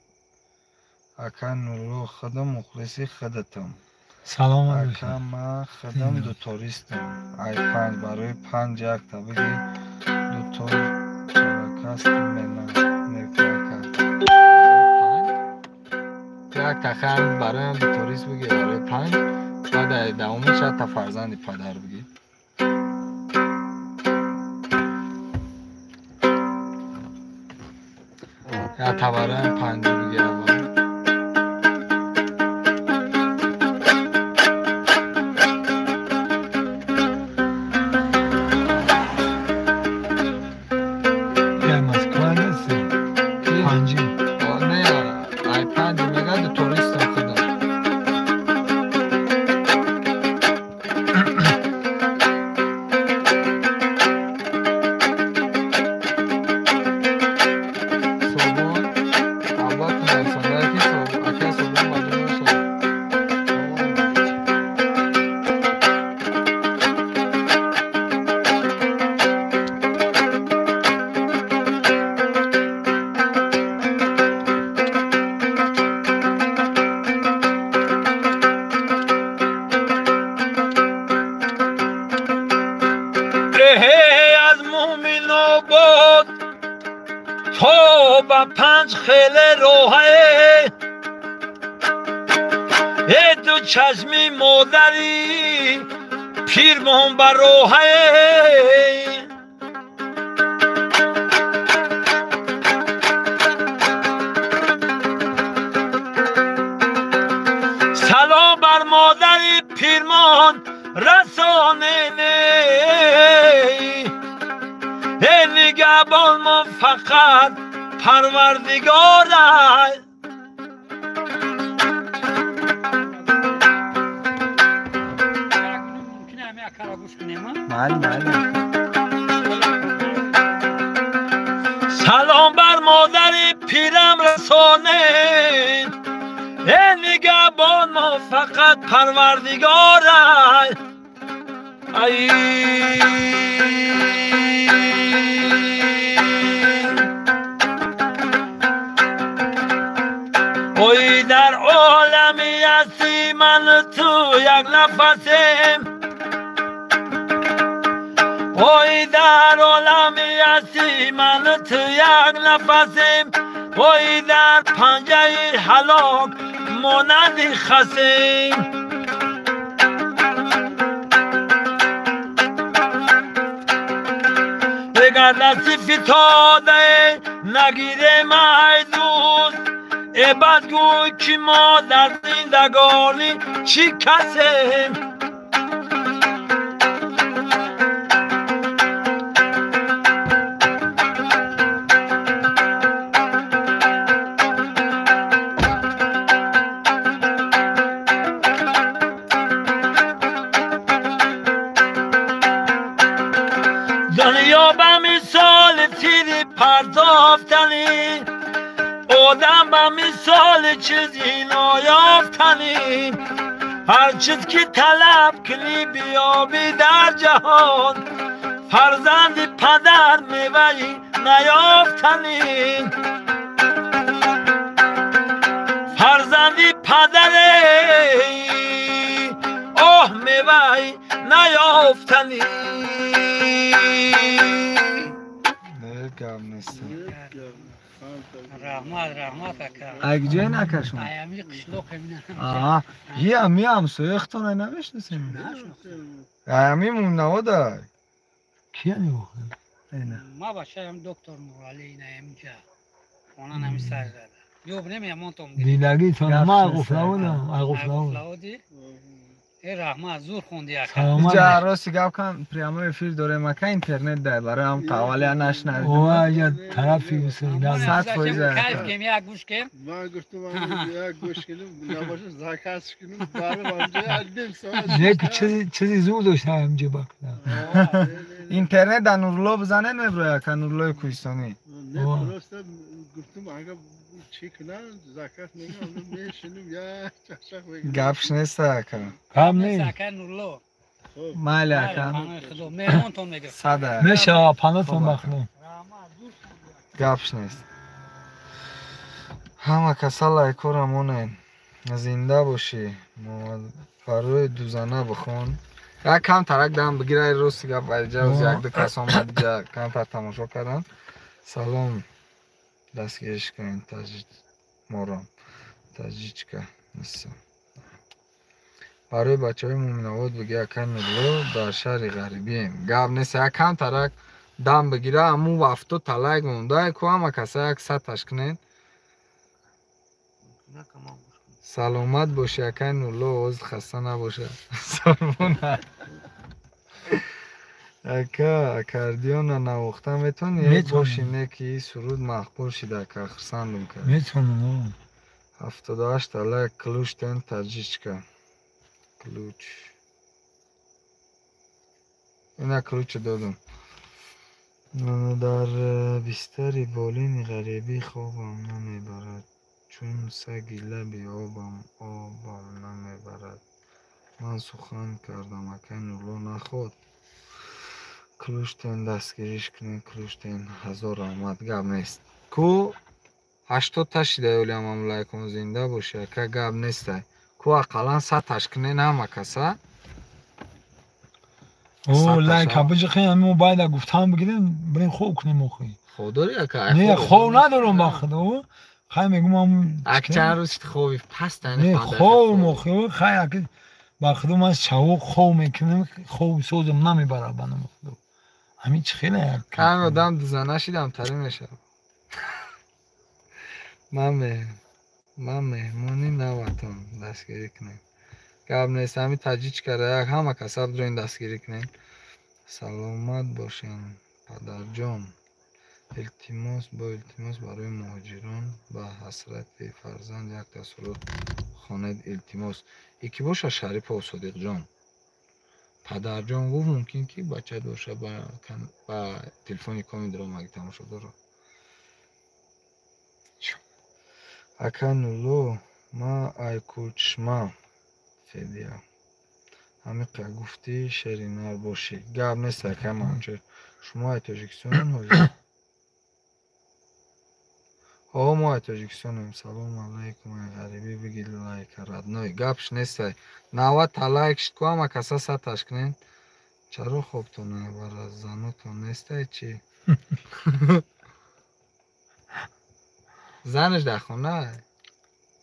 Speaker 1: Ака Нурулло, худам мухлиси худатам.
Speaker 2: Саломат бошед.
Speaker 1: Ака ман худам дутористам. Ай панҷ барои панҷ якта биги дутор чаракаст мена мекака. Якта хан барои дуторист биги барои панҷ, баъд ай давомиш ҳатта фарзанди падар биги. Якта барои панҷ биги аввал.
Speaker 3: Чашми модари пирмон ба роҳае. Салом бар модари пирмон расонене. Эй нигаҳбон мо фақат Парвардигорай. Салом бар модари пирам расонед. Эй нигаҳбон мо фақат Парвардигорай. Ай ой дар олами ҳастӣ ман ту як нафасем. Ой дар олами ҳастӣ ман ту як нафасем. Ой дар панҷаи ҳалок монанди хасем. Дигар дасти фитодае нагирем ай дӯст. Э бадгӯй ки мо дар зиндагонӣ чӣ касем. Дунё ба мисоли тири партофтанӣ, одам ба мисоли чизи ноёфтанӣ. Ҳар чиз ки талаб кунӣ биёбӣ дар ҷаҳон, фарзанди падар меваи наёфтанӣ. Фарзанди падаре оҳ меваи наёфтанӣ.
Speaker 4: Раҳмат, раҳмат ака.
Speaker 1: Ай куҷоен ака шумо?
Speaker 4: Ай ами қишлоқ эмина.
Speaker 1: Аҳа, и ами ҳамсояхтон ай намешносем? Ай ами мунавода.
Speaker 2: Кия нигоҳ?
Speaker 4: Ма бачаам доктор Нурали ина аминҷа. Хона нами сар зада. Ёб немеямонтом.
Speaker 2: Дидагитон ма айғуфлаводам, айғуфлавод.
Speaker 4: Айғуфлаводи? Раҳмат, зур хонди ака.
Speaker 1: Иҷа рости гап кан, прямой эфир дорем ака, интернет дай барои ҳам қавалия нашнавидем.
Speaker 2: Ова я тарафи
Speaker 1: 100%.
Speaker 4: Кайф кем, як гӯш кем.
Speaker 5: Ман гуфтам як гӯш кунем, набошад заказ кунем, барам ҳамҷа як ним соат.
Speaker 2: Як чизи зур дошт ҳамҷа бакда.
Speaker 1: Интернет дар Нурулло бизанед меброяд ака, Нуруллои Кӯҳистонӣ.
Speaker 5: Не, просто гуфтам ага чӣ кунам, заказ мегирам, мешинем, як чашақ мегирам.
Speaker 1: Гапш нест ака.
Speaker 2: Гап нест.
Speaker 4: Ака Нурулло.
Speaker 1: Майли ака.
Speaker 4: Меҳмонтон мегирам.
Speaker 1: Сада.
Speaker 2: Мешава, панотон бахло.
Speaker 1: Гапш нест. Ҳама каса лайкора монед. Зинда бошӣ. Барои дузана бихон. Як кам тарак дам бигирай, рости гап айҷа як ду кас омад ҷа камтар тамошо кардам. Салом. Дастгириш кунед таҷик моро. Таҷичка ниса. Барои бачаҳои Мӯминобод биги ака Нурулло дар шаҳри ғарибием. Гап нест, як кам тарак дам бигира, аму 70 та лайк монда, ку ҳама каса як 100 кунед. Саломат бошӣ акай Нурулло, овоз хаста набошад. Сорбона. Ака, аккордеона навохта метавонӣ? Боши не ки суруд мақбул шида ака, хурсандум кард.
Speaker 2: Метавонам.
Speaker 1: 78 та лайк, ключ тен таҷичка. Ключ. Ина ключ додам. Дар бистари болини ғарибӣ хобам намебарад, чун саги лаби обам обам намебарад. Ман сухан кардам, акай Нурулло наход. Ключтен дастгириш кунед, ключтен ҳазор раҳмат, гап нест. Ку 80 та шида ёлиам ам лайкон, зинда бошӣ ака, гап нестай. Ку ақаллан 100 кунед ҳама каса.
Speaker 2: О, лайк ҳабиҷи мо байда гуфтам бигирем, бирем хоб кунем охи.
Speaker 1: Хоб дорӣ ака?
Speaker 2: Не, хоб надорам ба худо. Хай мегум ам
Speaker 1: ак чанд рӯз хоби паст.
Speaker 2: Не, хоб охи, хай ака ба худо ман шаво хоб мекунам, хоб созам намебарад ба номи худо. Ҳамин чӣ хеле як
Speaker 1: кам одам дузана шидам тари мешавад. Ман меҳмони наватон, дастгирӣ кунем. Гап нест, ҳамин таҷичкара як ҳама каса бидроин дастгирӣ кунем. Саломат бошен падарҷон. Илтимос бо илтимос барои муҳоҷирон ба ҳасрати фарзанд як тасурот хонед илтимос. Ики боша Шарипов Содиқҷон. Падарҷон гуфт мумкин ки бача боша ба телефони комидро маги тамошо дорад. Ака Нурулло, ма айкулчишма федия. Ҳамиқа гуфтӣ шери нар бошӣ. Гап нест ака Манучер. Шумо ай Тоҷикистонем ҳозир? Ҳо, мо ай Тоҷикистонем. Салому алайкум, ай ғарибӣ биги лайка родной. Гапш нестай. 90 та лайк шид, ку ҳама каса 100 кунед. Чаро хобтон набарад? Занотон нестай чӣ? Занаш дар хона?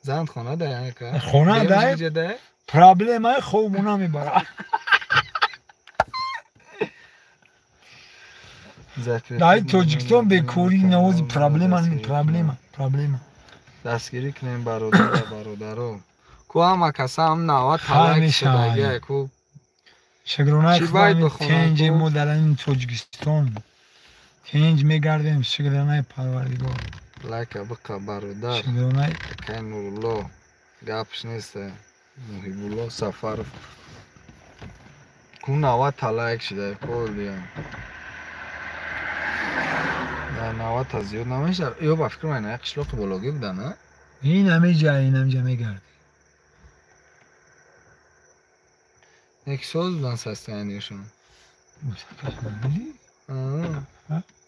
Speaker 1: Зан хона дай ака?
Speaker 2: Хона дай? Проблемаи хобу намебарад. Дар Тоҷикистон бекорӣ навози проблема, проблема, проблема.
Speaker 1: Дастгирӣ кунем бародаро, бародаро. Ку ҳама каса ҳам 90 та лайк шудагия ку.
Speaker 2: Шукронаи Худо тенҷи мо дар ин Тоҷикистон тенҷ мегардем, шукронаи Парвардигор.
Speaker 1: Лайка биқа бародар.
Speaker 2: Шукронаи
Speaker 1: акай Нурулло. Гапш нест. Муҳибулло Сафаров. Ку 90 та лайк шуда колия. Дар 90 та зиёд намешавад. Ё ба фикр ман як қишлоқи бологӣ буда, на?
Speaker 2: Ин ҳамиҷа, ин ҳамиҷа мегард.
Speaker 1: Як соз будан состояниешон.
Speaker 2: Дидӣ?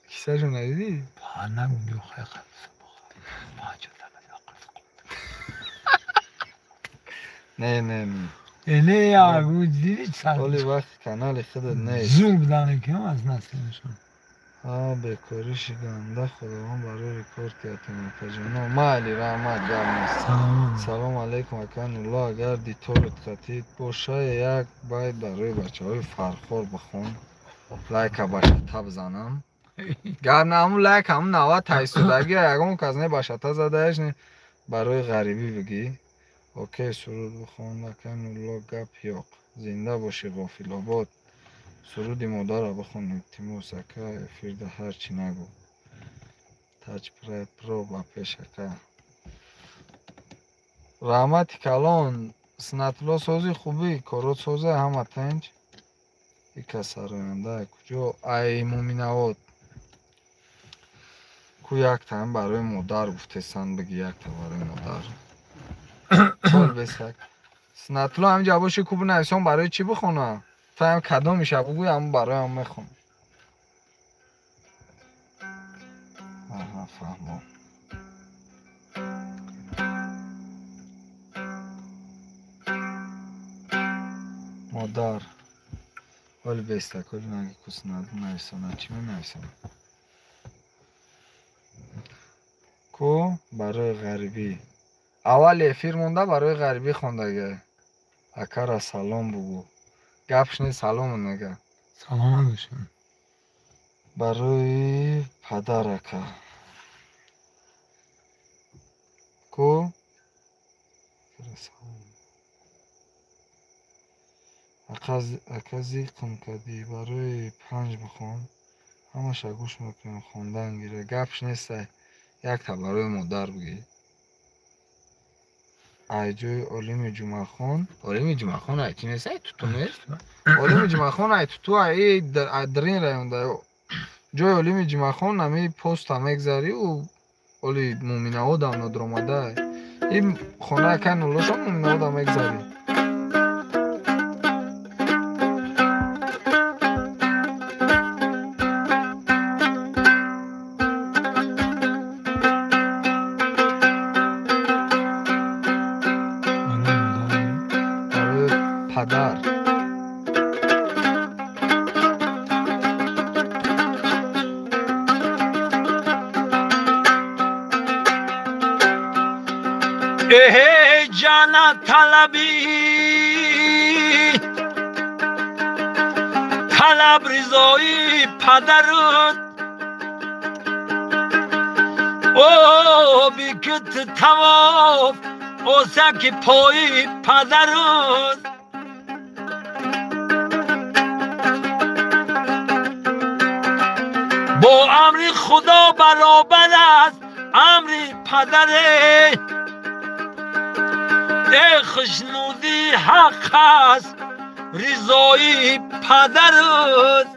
Speaker 1: Кисашон надидӣ?
Speaker 2: Нагу биё хай қабл.
Speaker 1: Не, не, не.
Speaker 2: Не, я дидӣ сар.
Speaker 1: Оли вақти канали худат нест.
Speaker 2: Зур будан ки аз наслашон.
Speaker 1: Ҳа, бекориши ганда Худованд барои рекорд кардем акаҷоно. Майли, раҳмат, гап нест. Салом алайкум ака Нурулло, агар диторат қатид боша як байт барои бачаҳои Фархор бихон. Лайка ба шата бизанам. Гар на ҳамун лайк ҳамун 90 та истодаги ягон кас не ба шата задааш не барои ғарибӣ бигӣ. Окей, суруд бихон ака Нурулло, гап ёқ. Зинда бошӣ Ғофилобод. Суруди модарро бихон, илтимос ака, эфирда ҳар чӣ нагӯ. Таҷ Про ба пеш ака. Раҳмати калон, Сунатулло сози хубӣ, корот созе ҳама тинҷ. Ика сароянда куҷо? Ай Муминавод. Ку яктаам барои модар гуфтесан, биги якта барои модар. Бол бесак. Сунатулло ҳаминҷа боши ку бинависон барои чӣ бихонам? Ту ҳам кадомиша бугӯй, ҳамн бароям мехонам. Аҳа, фаҳмо. Модар. Оли бестак, оли наги ку Сунатулло нависона, чӣ менависонам? Ку барои ғарибӣ. Аввали эфир монда барои ғарибӣ хондага. Акара салом бугӯ. Гапш не, салом нега.
Speaker 2: Саломат бошед.
Speaker 1: Барои падар ака. Ку? Ака зиқм кардӣ, барои панҷ бихон. Ҳамаша гӯш мекунем, хондан гира. Гапш нестай. Якта барои модар бигӣ. Ай ҷои Олими Ҷумъахон. Олими Ҷумъахон ай чӣ нест? Ай туту нест? Олими Ҷумъахон ай туту ай дрин районда. Ҷои Олими Ҷумъахон ами поста мегзарӣ ӯ оли Муминаводам нодиромада. Ин хонаи акай Нуллошон Муминаводам мегзарӣ. Падар.
Speaker 3: Эй ҷана талабӣ, талаб ризои падарут, оби ки ту тавоф осаки пои падарут. Бо амри Худо баробар аст амри падаре. Эй хушнудӣ ҳақ аст ризои падарут.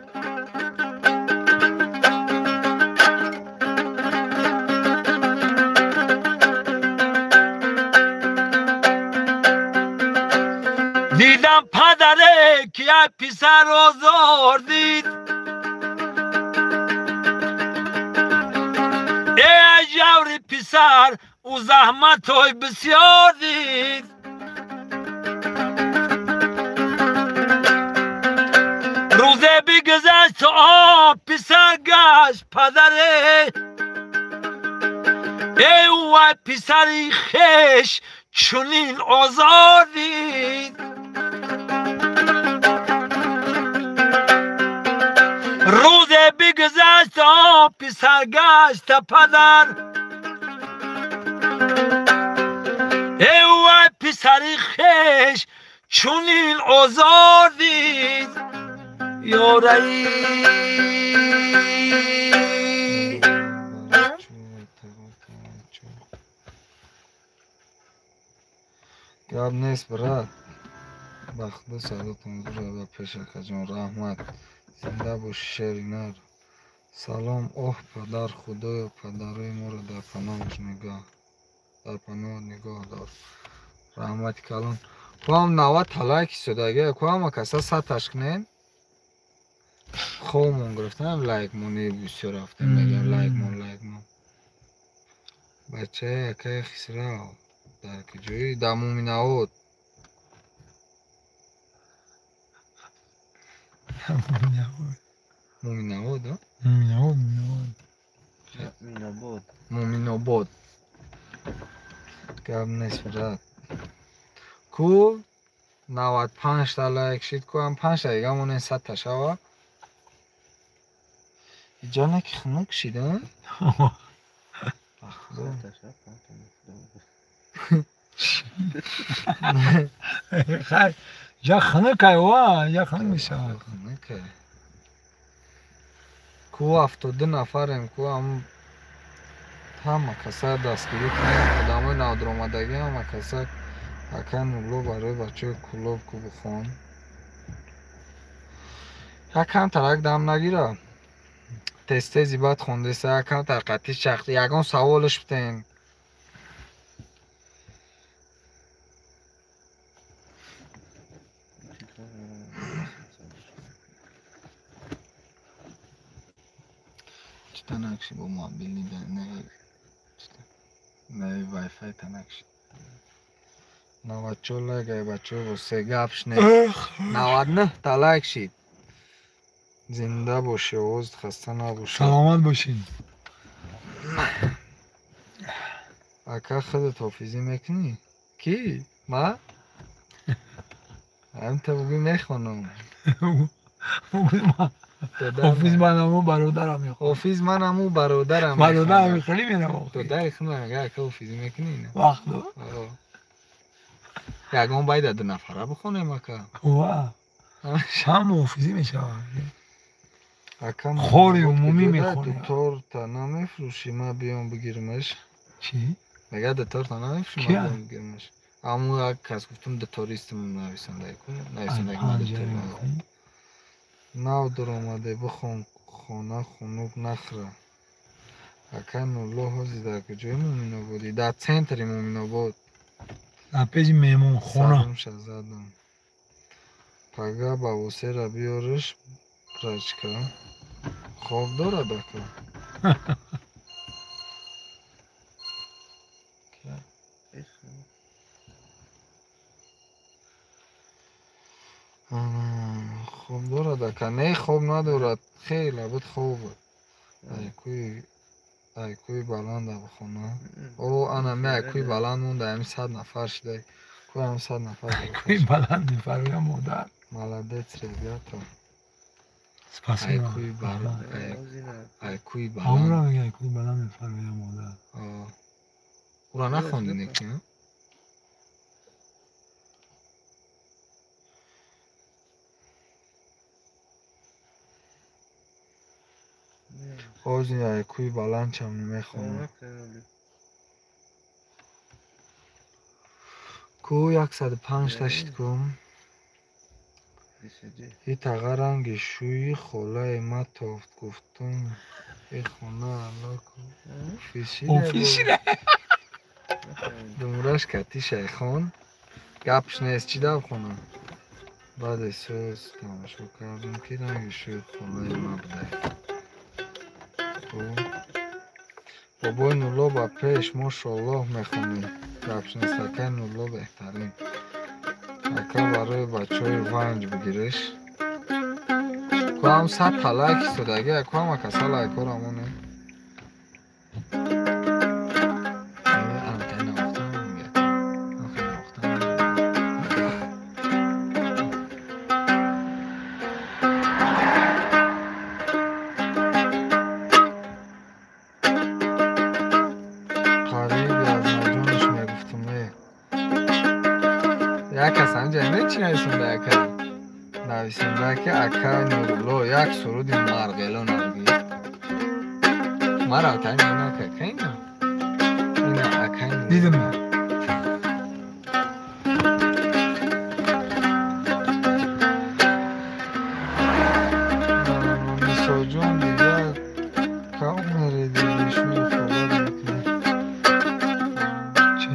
Speaker 3: Дидам падаре ки як писар озор дид. Эй ҷаври писар ӯ заҳматҳои бисёр дид. Рӯзе бигузашт то он писар гашт падаре. Эй вай писари хеш чунин озор дид. Рӯзе бигузашт он писар гашта падар. Эй вай писари хеш чунин озор дид. Ёраи
Speaker 1: Гап нест, брат. Ба худо садотон зур ба пеш акаҷон, раҳмат. Зинда боши шери нар. Салом, оҳ падар, худоё падарои моро дар паноҳаш нигоҳ, дар паноҳ нигоҳ дор. Раҳмати калон. Ку ҳам 90 та лайк истодагия, ку ҳама каса 100 таш кунем. Хобмон гирифтам, лайк монӣ бисёр рафтем, мегӯям лайк мон, лайк мон. Бачаи акаи Хисрав дар куҷоӣ? Дар Муминавод. Муминавод, а?
Speaker 2: Муминавод, Муминавод.
Speaker 6: Муминобод.
Speaker 1: Муминобод. Гап нест, брат. Ку 95 та лайк шид, ку ҳам 5 та дига монем 100 та шава. Иҷа не ки хунук шид, а? Ба худо.
Speaker 2: Хай, Я хунукай ва, я хунук мешавад.
Speaker 1: Хунукай. Ку 72 нафарем, ку ҳам ҳама каса дастгирӣ кунем, одамои навдаромадагӣ ҳама каса ака Нурулло барои бачаҳои Кӯлоб ку бихон. Якам тарак дам нагира. Тез-тези баъд хондеса, якам тарқати чахт, ягон саволаш битем. Чита накши бо мобилни да не не Wi-Fi та накши. 94 лайк ай бачаҳо бо се гапш не. 99 та лайк шид. Зинда бошӣ, овозат хаста набошад.
Speaker 2: Саломат бошед.
Speaker 1: Ака худат ҳофизӣ мекунӣ? Кӣ? Ма? Ҳам та бугӯй мехонам.
Speaker 2: Ҳофиз манаму бародарам мехонам.
Speaker 1: Ҳофиз манаму бародарам.
Speaker 2: Бародарам хеле меравад.
Speaker 1: Додари худам мега ака ҳофизӣ мекунӣ?
Speaker 2: Вақт.
Speaker 1: Ягон байда ду нафара бихонем ака.
Speaker 2: Ва. Ҳам ҳофизӣ мешавад.
Speaker 1: Ака
Speaker 2: хори умумӣ мехонем.
Speaker 1: Дуторта намефурӯшӣ, ман биём бигирмаш.
Speaker 2: Чӣ?
Speaker 1: Мега дуторта намефурӯшӣ, ман биём бигирмаш. Аммо як кас гуфтум дутористм нависандаку, нависандаки ман дутор. Нав даромаде бихон, хона хунук нахӯра. Ака Нурулло ҳозир дар куҷои Муъминободӣ? Дар центри Муъминобод.
Speaker 2: Дар пеши меҳмонхона.
Speaker 1: Саломша задам. Пага ба восера биёраш прачка. Хоб дорад ака? Хоб дорад ака? Не, хоб надорад. Хеле буд хоб буд. Айкӯи баланда бихона. О, ана ми айкӯи баланд монда, ҳами 100 нафар шуда. Ку ҳам 100 нафар.
Speaker 2: Айкӯи баланд мефароям модар.
Speaker 1: Молодец, ребята.
Speaker 2: Спасибо.
Speaker 1: Айкӯи баланд. Айкӯи баланд.
Speaker 2: Ҳамонро мегӯям, айкӯи баланд мефароям модар.
Speaker 1: Ура нахондӣ неки? Ҳозир айкӯи баланд чам мехонам. Ку 105 та шид ку. И таға ранги шӯи холаи ма тофт, гуфтум и хона алло ку. Офисида. Думураш кати шайхон. Гапш нест, чӣ дав хона? Баъде сӯз тамошо кардем ки ранги шӯи холаи ма будай. Бобои Нурулло ба пеш мошоаллоҳ мехонем. Гапш нест, акаи Нурулло беҳтарин. Ака барои бачаҳои ванҷ бигиреш. Ку ҳам 100 та лайк истодаги, ку ҳама каса лайкҳоро монем. Нависонда ки акаи Нурулло як суруди марғело набигӣ. Мара тай нака кайна. Ина акаи Нурулло.
Speaker 2: Дидам.
Speaker 1: Мисоҷон дигар камере дидишӯи холат мекунад.
Speaker 2: Чӣ?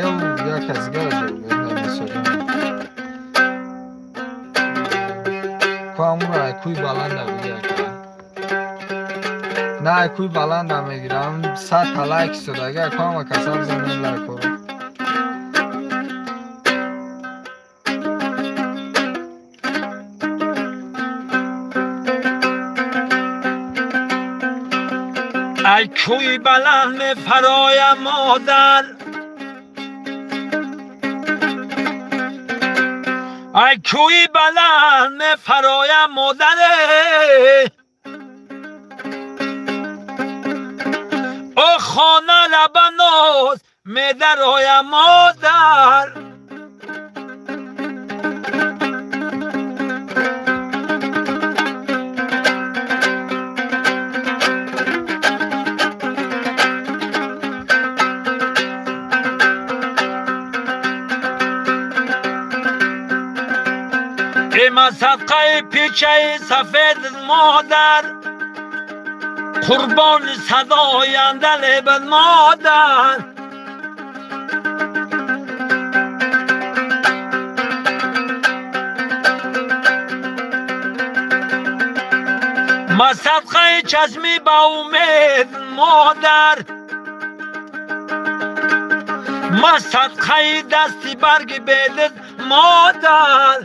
Speaker 1: Эв як кас дигар ҷавоб Мисоҷон. Амура айкӯи баланда бигир ака. На айкӯи баланда мегирам, 100 та лайк истодаги, аку ҳама каса бизанем лайкҳоро.
Speaker 3: Айкӯи баланд мефароям модар. Айкӯи баланд мефароям модаре. О хона лабаноз медароям модар. Эй ман садқаи печаи сафед модар, қурбони садои андалебад модар. Ман садқаи чашми ба умед модар, ман садқаи дасти барги бедид модар.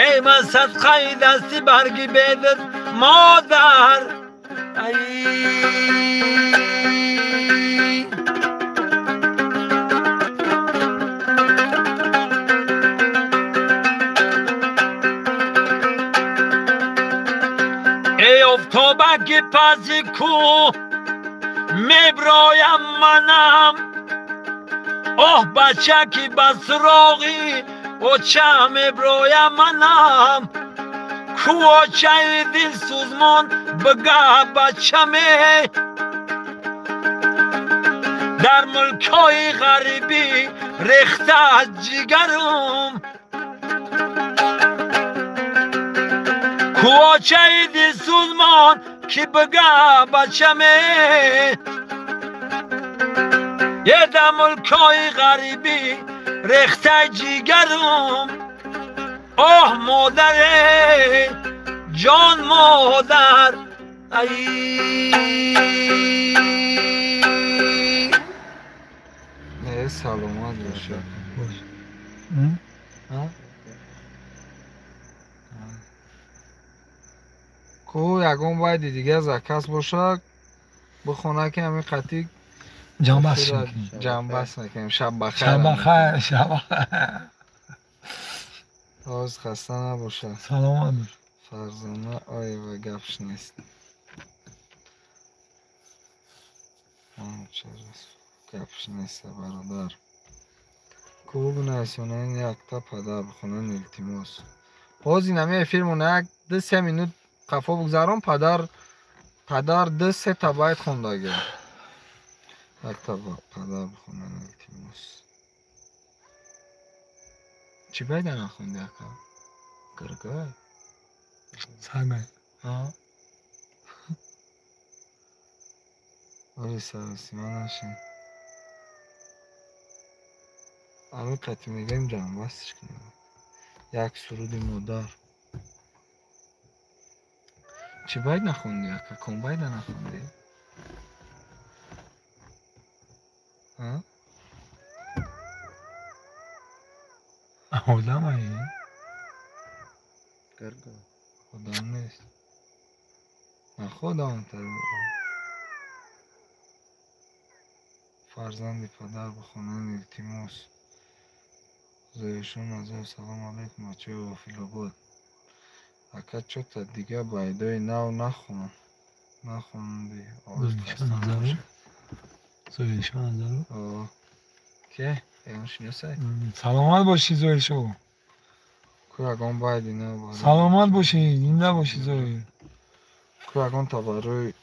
Speaker 3: Эй ман садқаи дасти барги бедид модар. Ай эй офтобаки паси кӯҳ меброям манам, оҳ бачаки ба суроғи оча меброям манам. Ку очаи дилсӯзмон бига бачаме, дар мулкҳои ғарибӣ рехта ҷигарум. Ку очаи дилсӯзмон ки бига бачаме, е дар мулкҳои ғарибӣ рехта ҷигарум. Оҳ модаре ҷон модар. Ай
Speaker 1: не саломат бошад. Ку ягон байди дига заказ бошад бихона ки ҳамин қатӣ ҷамъбаст мекунем. Шаб бахайр.
Speaker 2: Шаб бахайр, шаб бахайр.
Speaker 1: Ҳоз хаста набошад.
Speaker 2: Саломат бош.
Speaker 1: Фарзона оева гапш нест. Гапш нест бародар. Ку бинависонен якта падар бихонен илтимос. Ҳоз ин ҳамин эфирмон як 2-3 минут қафо бигзарон, падар 2-3 та байт хондагӣ. Якта падар бихонен илтимос. Чӣ байда нахонди ака? Гиргай?
Speaker 2: Сагай.
Speaker 1: Ори саросима нашин. Ҳамин қати мегӯем ҷамъбастш кунем. Як суруди модар. Чӣ байд нахонди ака? Ком байда нахонди?
Speaker 2: Одам ай?
Speaker 1: Одам нест. Нахо одам фарзанди падар бихонанд илтимос. Зоиршон Назаров салом алейкум бачаҳои Ғофилобод. Ака чота дига байдои нав нахон. Нахонди.
Speaker 2: Зоиршон Назаров?
Speaker 1: Ке? Ягон шиносай?
Speaker 2: Саломат бошӣ Зоиршо.
Speaker 1: Ку ягон байди нав.
Speaker 2: Саломат бошӣ, зинда бошӣ Зоир.
Speaker 1: Ку ягон та барои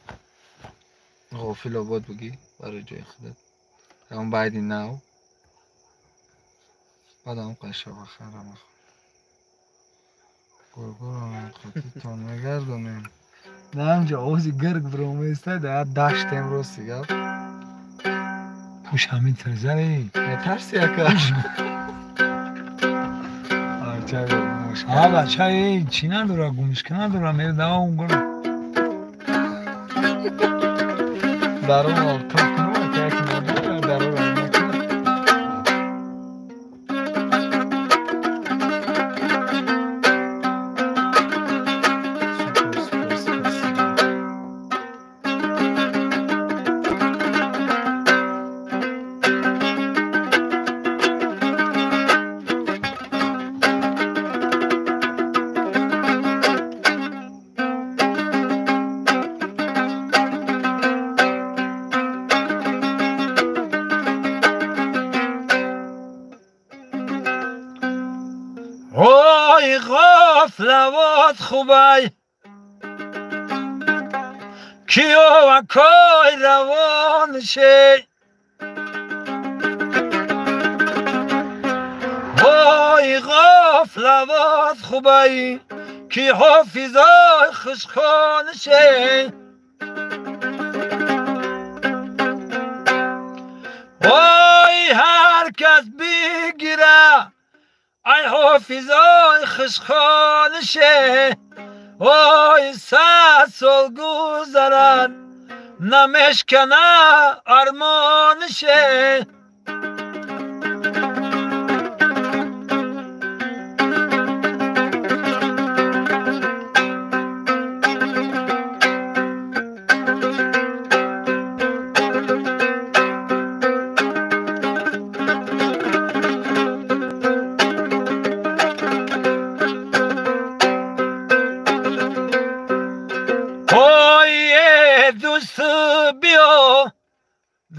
Speaker 1: Ғофилобод бигӣ барои ҷои худат. Ягон байди нав. Баъд ам қаша бахайра махон. Гургурам қатитон мегардонем. Наамҷо овози гирг бироместа да як даштем рости гап.
Speaker 2: Пуш ҳамин тирзаре.
Speaker 1: Метарси ака?
Speaker 2: А бача чӣ надора, гумишка надора, мердавам гур.
Speaker 1: Дарон алтоф кунам, ака як надора, дарон.
Speaker 3: Ғофлавод хубай киёва кой равон шей. Ой ғофлавоз хубай ки ҳофизои хушхонше. Ой ҳар кас бигира ай ҳофизои хушхонше. Ой 100 сол гузарад намешкана армонше.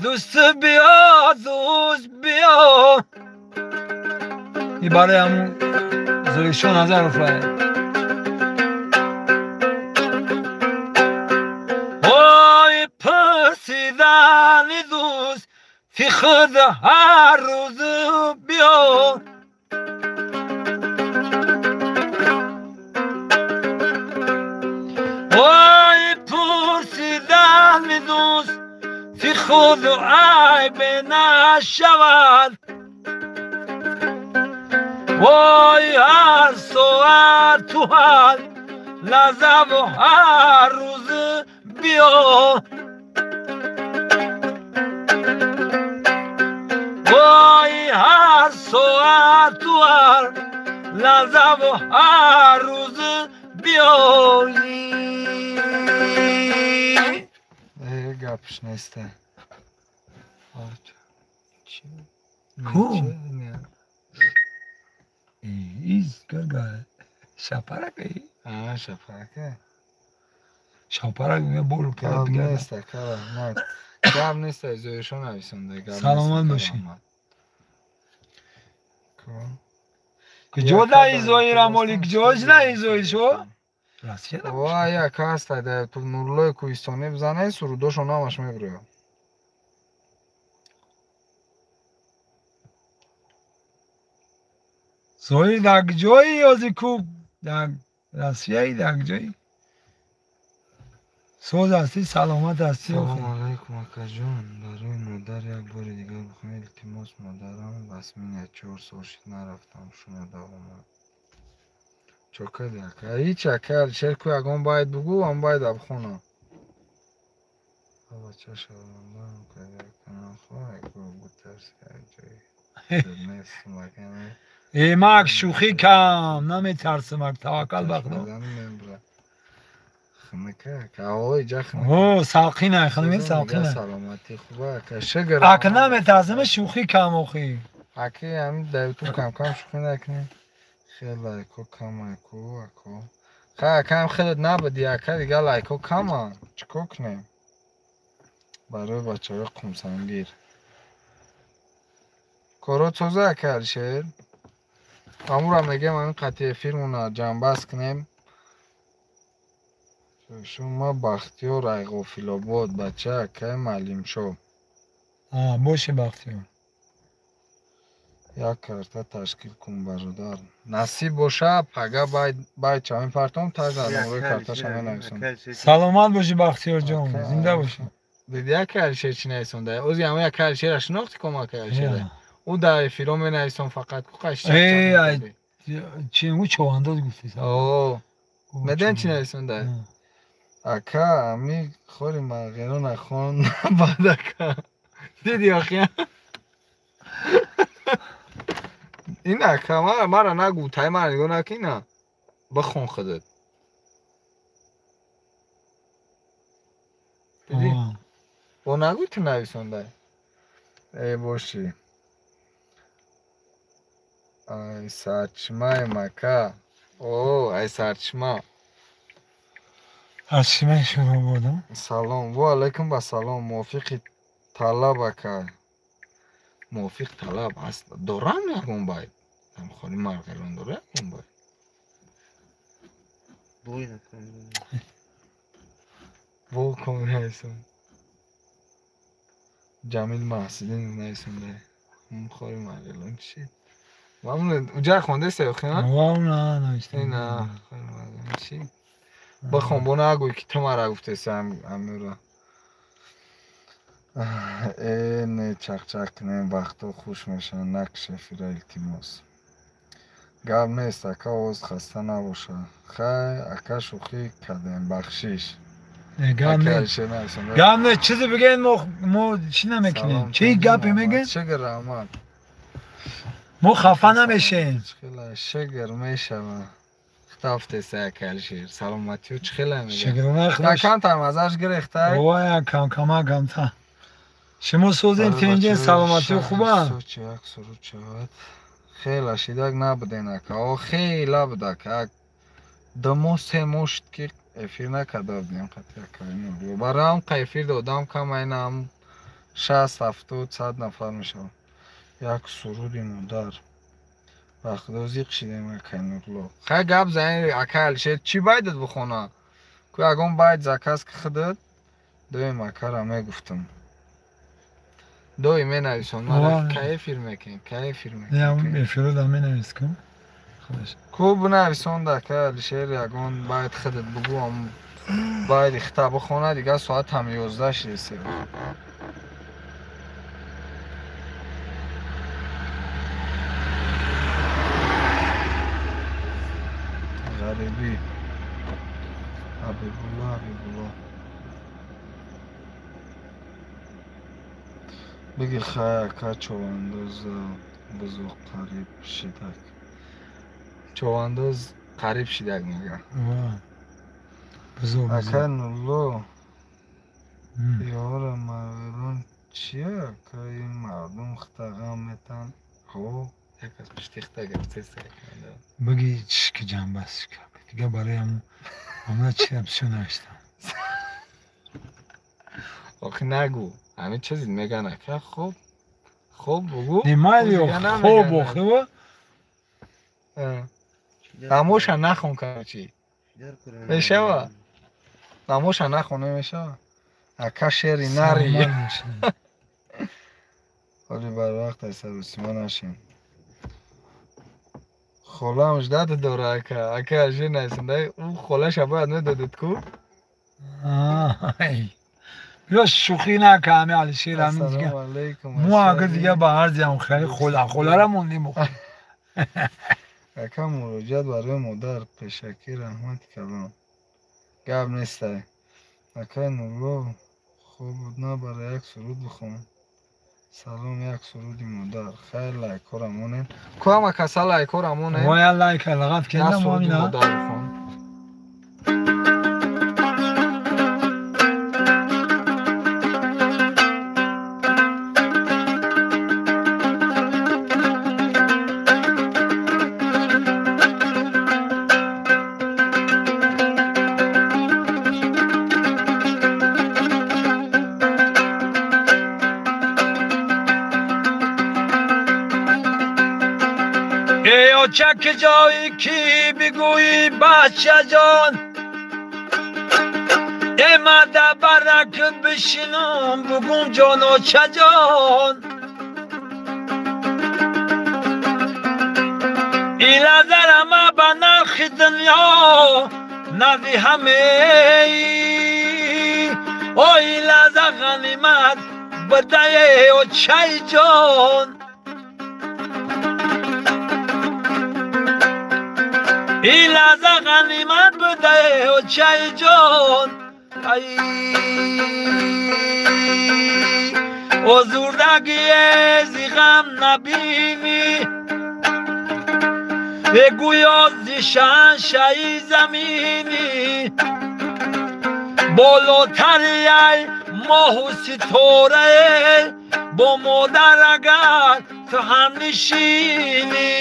Speaker 3: دوست بیا دوست بیا.
Speaker 2: این برای همون زویشو نظر افرایه.
Speaker 3: وای پرسیدن دوست فی خود هر روز بیا. وای پرسیدن دوست فی خود عیب نشود. وای هر ساعت تو هر لحظه و هر روز بیا. وای هر ساعت تو هر لحظه و هر روز بیا.
Speaker 1: Гапш неста.
Speaker 2: Ку? Из гага шапарак.
Speaker 1: А, шапарак.
Speaker 2: Шапарак ме болу
Speaker 1: гап неста, кала. Гап неста, зоишон нависонда.
Speaker 2: Саломат бошӣ. Куҷо даи зоира моли, куҷош наи зоишо?
Speaker 1: Ва як ҳаста дар Нуруллои Кӯҳистонӣ бизанед, сурудошон ҳамаш мебирояд.
Speaker 2: Зоир дар куҷои ёзи ку? Дар Россияи дар куҷои? Соз ҳастӣ, саломат ҳастӣ.
Speaker 1: Салому алайкум акаҷон. Барои модар як бори дигар бихонед, илтимос. Модарам Басминя 4 сол шид нарафтам, шумо давомад. Чокади ака. Ҳеч ака Алишер ку ягон байт бугӯ, ам байт абхонам. Бача шармандаам кади ака нахоҳ ку бутарси як ҷои. Нестам ака.
Speaker 2: Э мак шӯхӣ кам, наметарсам ак, таваккал ба Худо.
Speaker 1: Хнака ака, ой ҷа хнака.
Speaker 2: О, салқина, хнаме салқина.
Speaker 1: Саломатӣ хуба ака, шукр.
Speaker 2: Ака наметарсам, шӯхӣ кам охи.
Speaker 1: Аки ҳамин дар ютуб кам кам шӯхӣ накунем. Хеле лайко кам аку аку. Ха акам хеле набуди ака, дига лайко каман. Чӣ кор кунем? Барои бачаҳои қумсангир. Коро тоза ака Алишер. Амура мегем ҳамин қатъи эфирмона ҷамъбаст кунем. Шумо Бахтиёр Айғофилобод, бача акаи Маълимшо.
Speaker 2: Боши Бахтиёр.
Speaker 1: Як карта ташкил кун бародар. Насиб боша, пага байча мепартом, таза номерои карташа менависам.
Speaker 2: Саломат боши Бахтиёрҷон, зинда боши.
Speaker 1: Диди ака Алишер чӣ нависонда? Ози ҳамон ака Алишера шинохтӣ ком ака Алишера? Ӯ дар эфиро менависон фақат ку қаш.
Speaker 2: Э, чи ӯ човандоз гуфти?
Speaker 1: О, медон чӣ нависонда? Ака, ами хори мағеро нахон баъд ака. Диди охи? Ин ака мара нагӯ, тай мара нигоҳ накун, ина. Бихон худат. Диди? Бо нагӯ ту нависондай. Э боши. Ай сарчишмаи мака. О, ай сарчишма.
Speaker 2: Сарчишмаи Шӯрободам.
Speaker 1: Салом. Ва алайкум ассалом. Мувофиқи талаб ака. Мувофиқ талаб аст. Дорам ягон байт. Ҳамхони Марғилон дора ягон байт.
Speaker 6: Бой накун.
Speaker 1: Бо ком нависам. Ҷамил Маҳсидин нависонда. Ҳамхони Марғилон чӣ? Мамнун, уҷа хондеста ё хина?
Speaker 2: Ва на навиштам.
Speaker 1: Ина, чӣ? Бихон, бо нагӯй ки ту мара гуфтеса амира. Э, не чақчақ кунем, вақтҳо хуш мешаванд, накш эфира илтимос. Гап нест, ака овоз хаста набоша. Хай, ака шӯхӣ кардем, бахшиш.
Speaker 2: Гап не. Гап не, чизе бигӯед мо чӣ намекунем? Чӣ гапе мегӯед?
Speaker 1: Шукр раҳмат.
Speaker 2: Мо хафа намешем.
Speaker 1: Шукр мешава. Хитафтеса ака Алишер. Саломатиё чӣ хела мегӯяд?
Speaker 2: Шукрона худо.
Speaker 1: Камтар мазааш гирехта?
Speaker 2: Ой, кам кама камта. Шумо созен тинҷен, саломатиё хуба?
Speaker 1: Сочи як суруд шавад. Хела шидак набуден ака. О, хела буд ака. 2 моҳ 3 моҳ шуд ки эфир накарда будем қати ака. Барои ҳам эфир додам кам айнам 60 70 100 нафар мешавад. Як суруди модар. Ба худо зиқ шидем ака Нурло. Хай гап занед ака Алишер, чӣ байдат бихона? Ку ягон байт заказ ки худат доим акара мегуфтам. Доим менависон, мара кай эфир мекунем, кай эфир мекунем.
Speaker 2: Эфиро да менавис ку.
Speaker 1: Ку бинависонда ака Алишер ягон байт худат бугӯ, ам байти хита бихона, дигар соат ҳам 11 шидесе. Ғарибӣ. Ҳабибулло, Ҳабибулло. Биги хай ака човандоз бузург қариб шидак. Човандоз қариб шидак мега.
Speaker 2: Бузург.
Speaker 1: Ака Нурло. Ёра мардум чия? Ака ин мардум хита ғам метан. Ҳо, як аз пишти хита гирифтеста.
Speaker 2: Биги чӣ ки ҷанбаст дига барои ҳамона чӣ бисёр навиштам.
Speaker 1: Охи нагӯ. Ҳамин чизи меган ака, хоб хоб бугӯ.
Speaker 2: Не майли хоб охи.
Speaker 1: Намоша нахон короче. Мешава? Намоша нахон намешава? Ака шери нари. Ҳоли барвақт аз саросима нашем. Холам ждат дора ака. Ака жир нависонда, ӯ холаша бояд медодед ку?
Speaker 2: Биё шӯхӣ нака ҳами Алишер ҳамин дига. Мо агар дига ба арзиам хеле хола холара мондем.
Speaker 1: Ака муроҷиат барои модар пешакӣ раҳмати калон. Гап нестай. Акай Нурло хоб буд на барои як суруд бихон. Салом як суруди модар. Хайр лайкҳоро монед. Ку ҳама каса лайкҳоро монед.
Speaker 2: Воя лайка лағат кардам
Speaker 1: суруди модар бихон.
Speaker 3: Чак ҷое ки бигӯӣ бачаҷон, э мада барак бишинам бугум ҷоно чаҷон. Илазарама ба нархи дунё надиҳаме, о илаза ғанимат бидае очаи ҷон. Илаза ғанимат бидае очаи ҷон. Ай озурдагие зи ғам набинӣ, гӯё зи шаншаи заминӣ. Болотари ай моҳу ситорае, бо модар агар ту ҳамнишинӣ.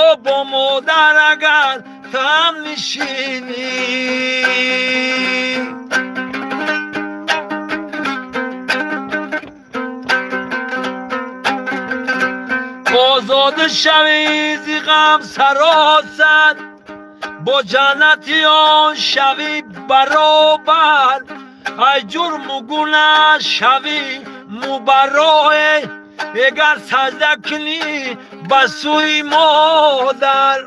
Speaker 3: О бо модар агар ту ҳамнишинӣ. Озод шавӣ зи ғам саросар, бо ҷаннатиён шавӣ баробар. Ай ҷурму гунаҳ шавӣ мубарроҳе, Эгар сажда кунӣ ба сӯи модар.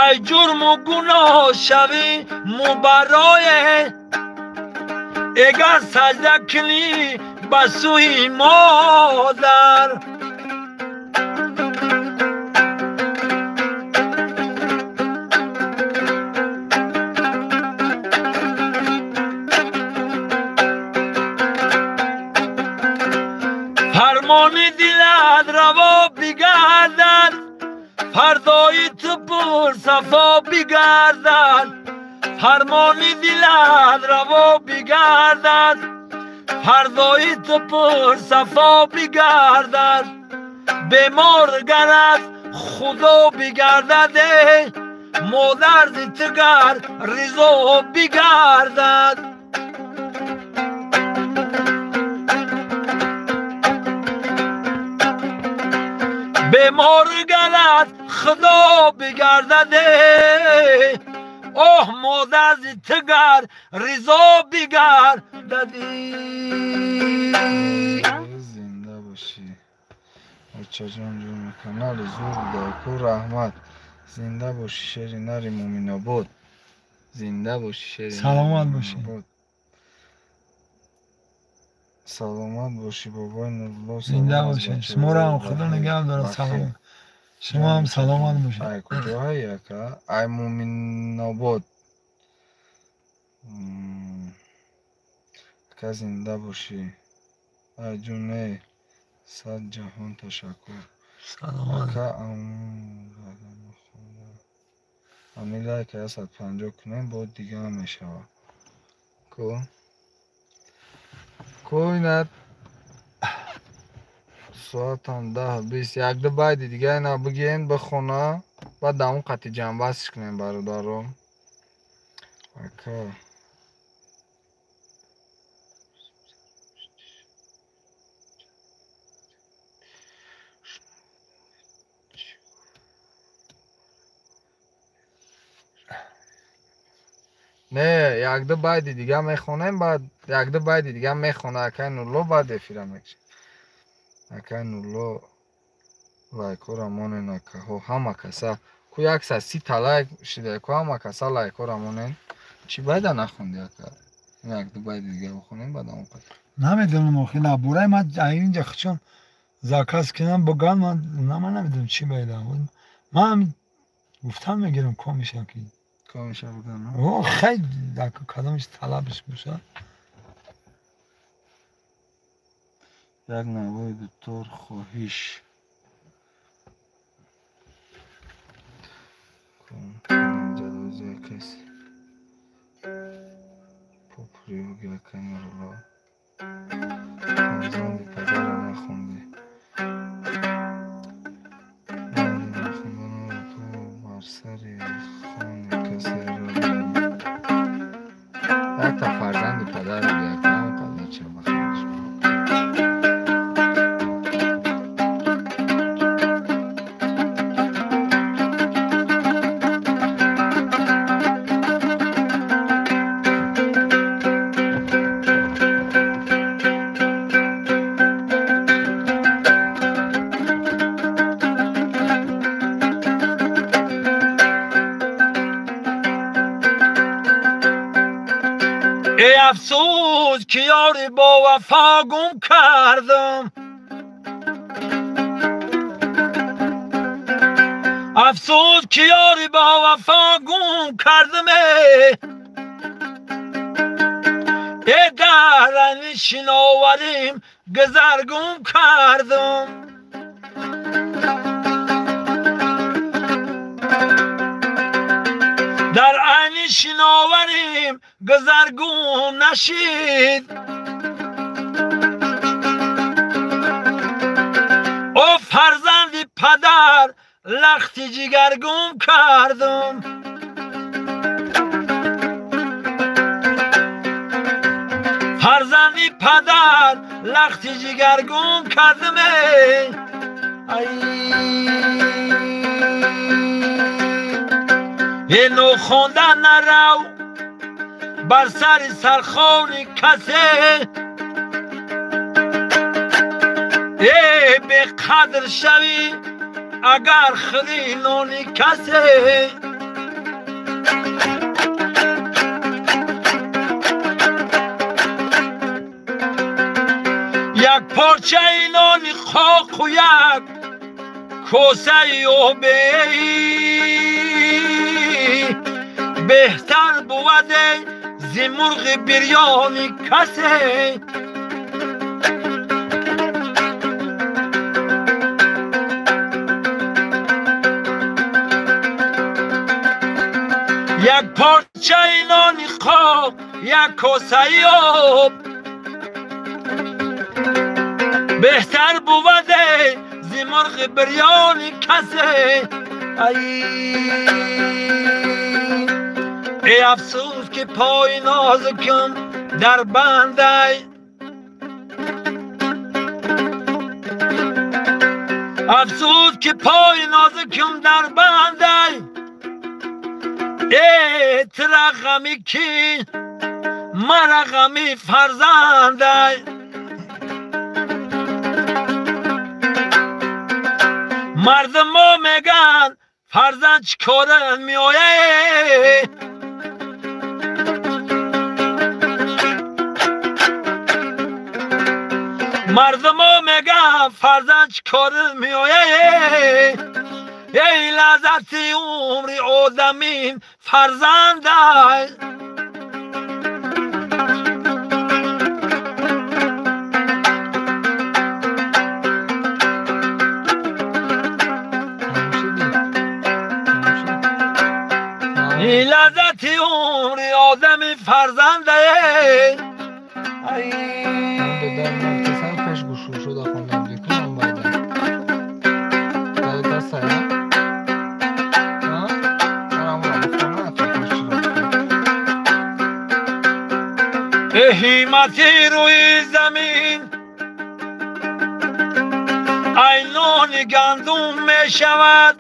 Speaker 3: Ай ҷурму гуноҳ шавӣ мубаррое, эгар сажда кунӣ ба сӯи модар. Фармони дилат раво бигардад, фардои ту пурсафо бигардад. Фармони дилат раво бигардад, фардои ту пурсафо бигардад. Бемор гарад Худо бигардад, модар зи ту гар ризо бигардад. Бемор гарад Худо бигардад, оҳ модар зи ту гар ризо бигардад.
Speaker 1: Зинда бошӣ очаҷон, ҷони канали зур даку раҳмат. Зинда бошӣ шери нари Муъминобод. Зинда бошӣ шери
Speaker 2: Саломат бошӣ.
Speaker 1: Саломат бошӣ бобои Нурулло.
Speaker 2: Зинда бошед. Шуморо ҳам Худо нигаҳ дорад. Салом. Шумо ҳам саломат бошед.
Speaker 1: Ай куҷоҳай ака? Ай Муъминобод. Ака зинда бошӣ. Ай ҷуне сад ҷаҳон ташаккур.
Speaker 2: Саломат.
Speaker 1: Ака ами лайка 150 кунем, бо дига ҳам мешавад. Ку? Ку инат соатам 10:20, якду байди дига ина бигӯен бихона, баъд дар он қати ҷамъбастш кунем бародаро. Ака не, якду байди дига мехонем, баъд якду байди дига мехона акай Нурулло, баъд эфира мекушем. Акай Нурулло лайкҳоро монен акаҳо, ҳама каса ку 130 та лайк шида, ку ҳама каса лайкҳоро монен. Чӣ байда нахонди ака? Якду байди дига бихонем, баъд он қати.
Speaker 2: Намедонам охи, на бурай ман инҷа чун заказ кунам биган, ман ман намедонам чӣ байда. Ман гуфтам мегирам ко мешавам ки
Speaker 1: ко меша биган.
Speaker 2: О хай кадомиш талабиш бошад.
Speaker 1: Як навои дутор хоҳиш. Ҷадози кас попурёги акай Нурулло. Фарзанди падара нахонди. Банди нахонданаро ту бар сари хони касеро бинӣ. Якта фарзанди падарро биякам қадар чабахш.
Speaker 3: Эй афсӯс ки ёри бовафо гум кардам, афсӯс ки ёри бовафо гум кардам. Э дар айни шиноварим гузар гум кардам. Дар айни шиноварим гузар гум нашид. О фарзанди падар лахти ҷигар гум кардам. Фарзанди падар лахти ҷигар гум кардам. Ай э нохонда нарав бар сари сархони касе э беқадр шавӣ агар хӯрӣ нони касе як порчаи нони қоқу як косаи обе беҳтар буваде зи мурғи бирёни касе як порчаи нони қоқ як косаи об беҳтар буваде зи мурғи бирёни касе ай эй афсӯс ки пои нозукам дар бандай афсӯс ки пои нозукам дар бандай э тира ғами кӣ мара ғами фарзандай мардумо мегӯянд фарзанд чӣ кора меояд мардумо мегӯянд фарзанд чӣ кора меояд эй лаззати умри одамин фарзандай лаззати умри одами фарзанде ҳиммати рӯи замин айнони гандум мешавад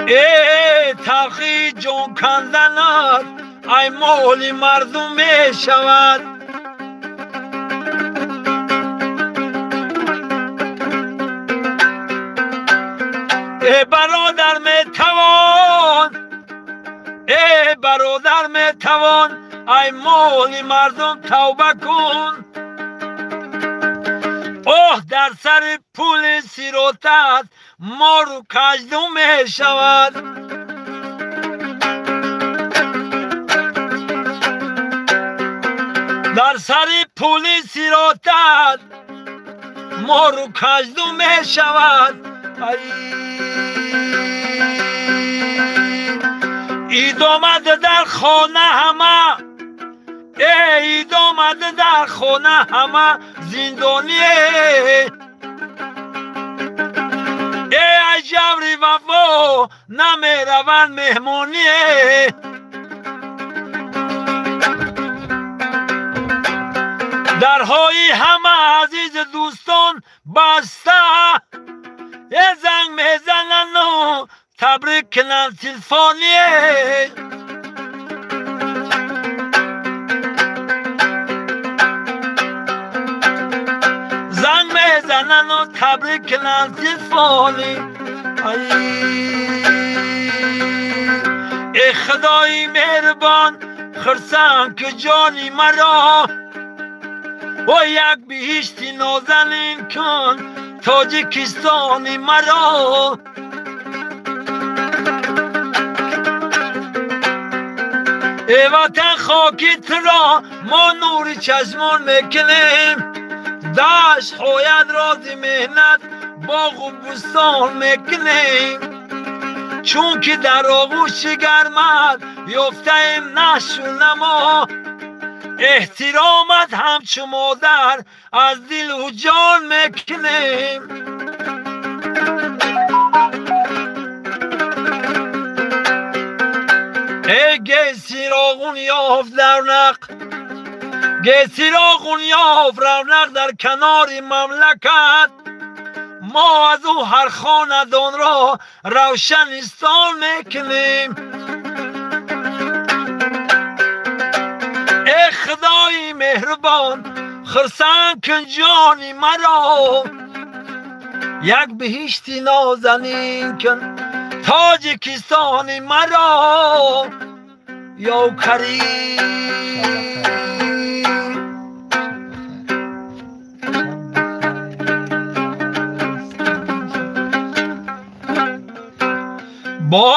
Speaker 3: э талхи ҷон канданат ай моли мардум мешавад э бародар метавон э бародар метавон ай моли мардум тавба кун оҳ дар сари пули сиротат мору каждум мешавад дар сари пули сиротат мору каждум мешавад ай ид омада дар хона ҳама э ид омада дар хона ҳама зиндоние э ай ҷаври вафо намераванд меҳмоние дарҳои ҳама азизи дӯстон баста е занг мезанану табрик кунанд телефоние занг мезанану табрик кунанд телефони эй худои меҳрубон хурсанд ки ҷони маро о як биҳишти нозанин кун тоҷикистони маро эй ватан хоки туро мо нури чашмон мекунем дашт хояд рози меҳнат боғу бӯстон мекунем чунки дар оғӯши гармат ёфтаем нашу намо эҳтиромат ҳамчу модар аз дилу ҷон мекунем эй гесироғун ёфт равнақ гесироғун ёфт равнақ дар канори мамлакат мо аз ӯ ҳар хонадонро равшанистон мекунем. Худои меҳрубон, хурсанд кун ҷони маро, як биҳишти нозанин кун Тоҷикистони маро, ё Карим. Бо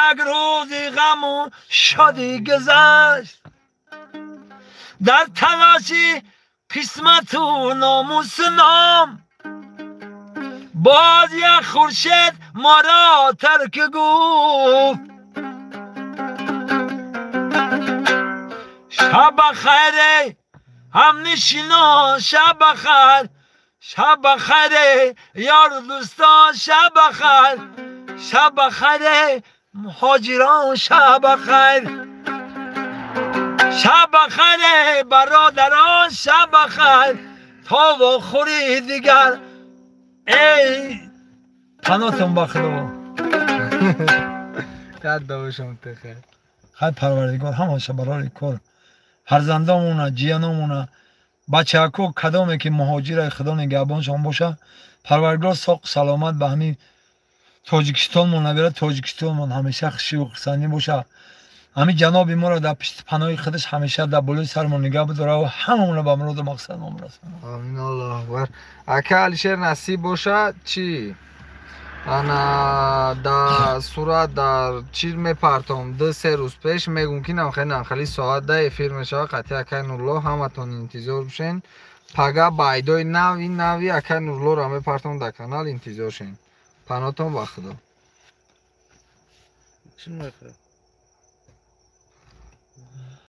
Speaker 3: як рӯзи ғаму шодӣ гузашт, дар талоши қисмату номусу ном, боз як хуршед моро тарк гуфт. Шаб бахайр эй ҳамнишинон, шаб бахайр, шаб бахайр эй ёру дӯстон, шаб бахайр, шаб бахайр эй муҳоҷирон, шаб бахайр, шаб бахайр эй бародарон, шаб бахайр, то вохӯри дигар. Эй паноҳтон ба Худо.
Speaker 1: Қад бошам тахайр.
Speaker 2: Хай Парвардигор ҳамаша барори кор, фарзандомона, ҷияномона, бачаҳако кадоме ки муҳоҷираи Худо нигаҳбоншон боша, Парвардигор соқ саломат ба ҳамин Тоҷикистонмон набирад, Тоҷикистонмон ҳамеша хушиву хурсандӣ боша. Ҳамин ҷаноби моро дар пишти паноҳи худаш ҳамеша дар болои сармон нигаҳ бидора ва ҳамамонро ба муроду мақсадмон расонад.
Speaker 1: Амин, Аллоҳу акбар. Ака Алишер, насиб боша чӣ? Ана дар сурат дар чӣ мепартом, 2-3 рӯз пеш мегум ки намхели намхели соат да эфир мешавад қатъи акай Нурулло, ҳаматон интизор бошен. Пага байдои нави нави акай Нуруллоро мепартом дар канал, интизор шен. Паноҳтон ба Худо.
Speaker 5: Чӣ мехоҳӣ?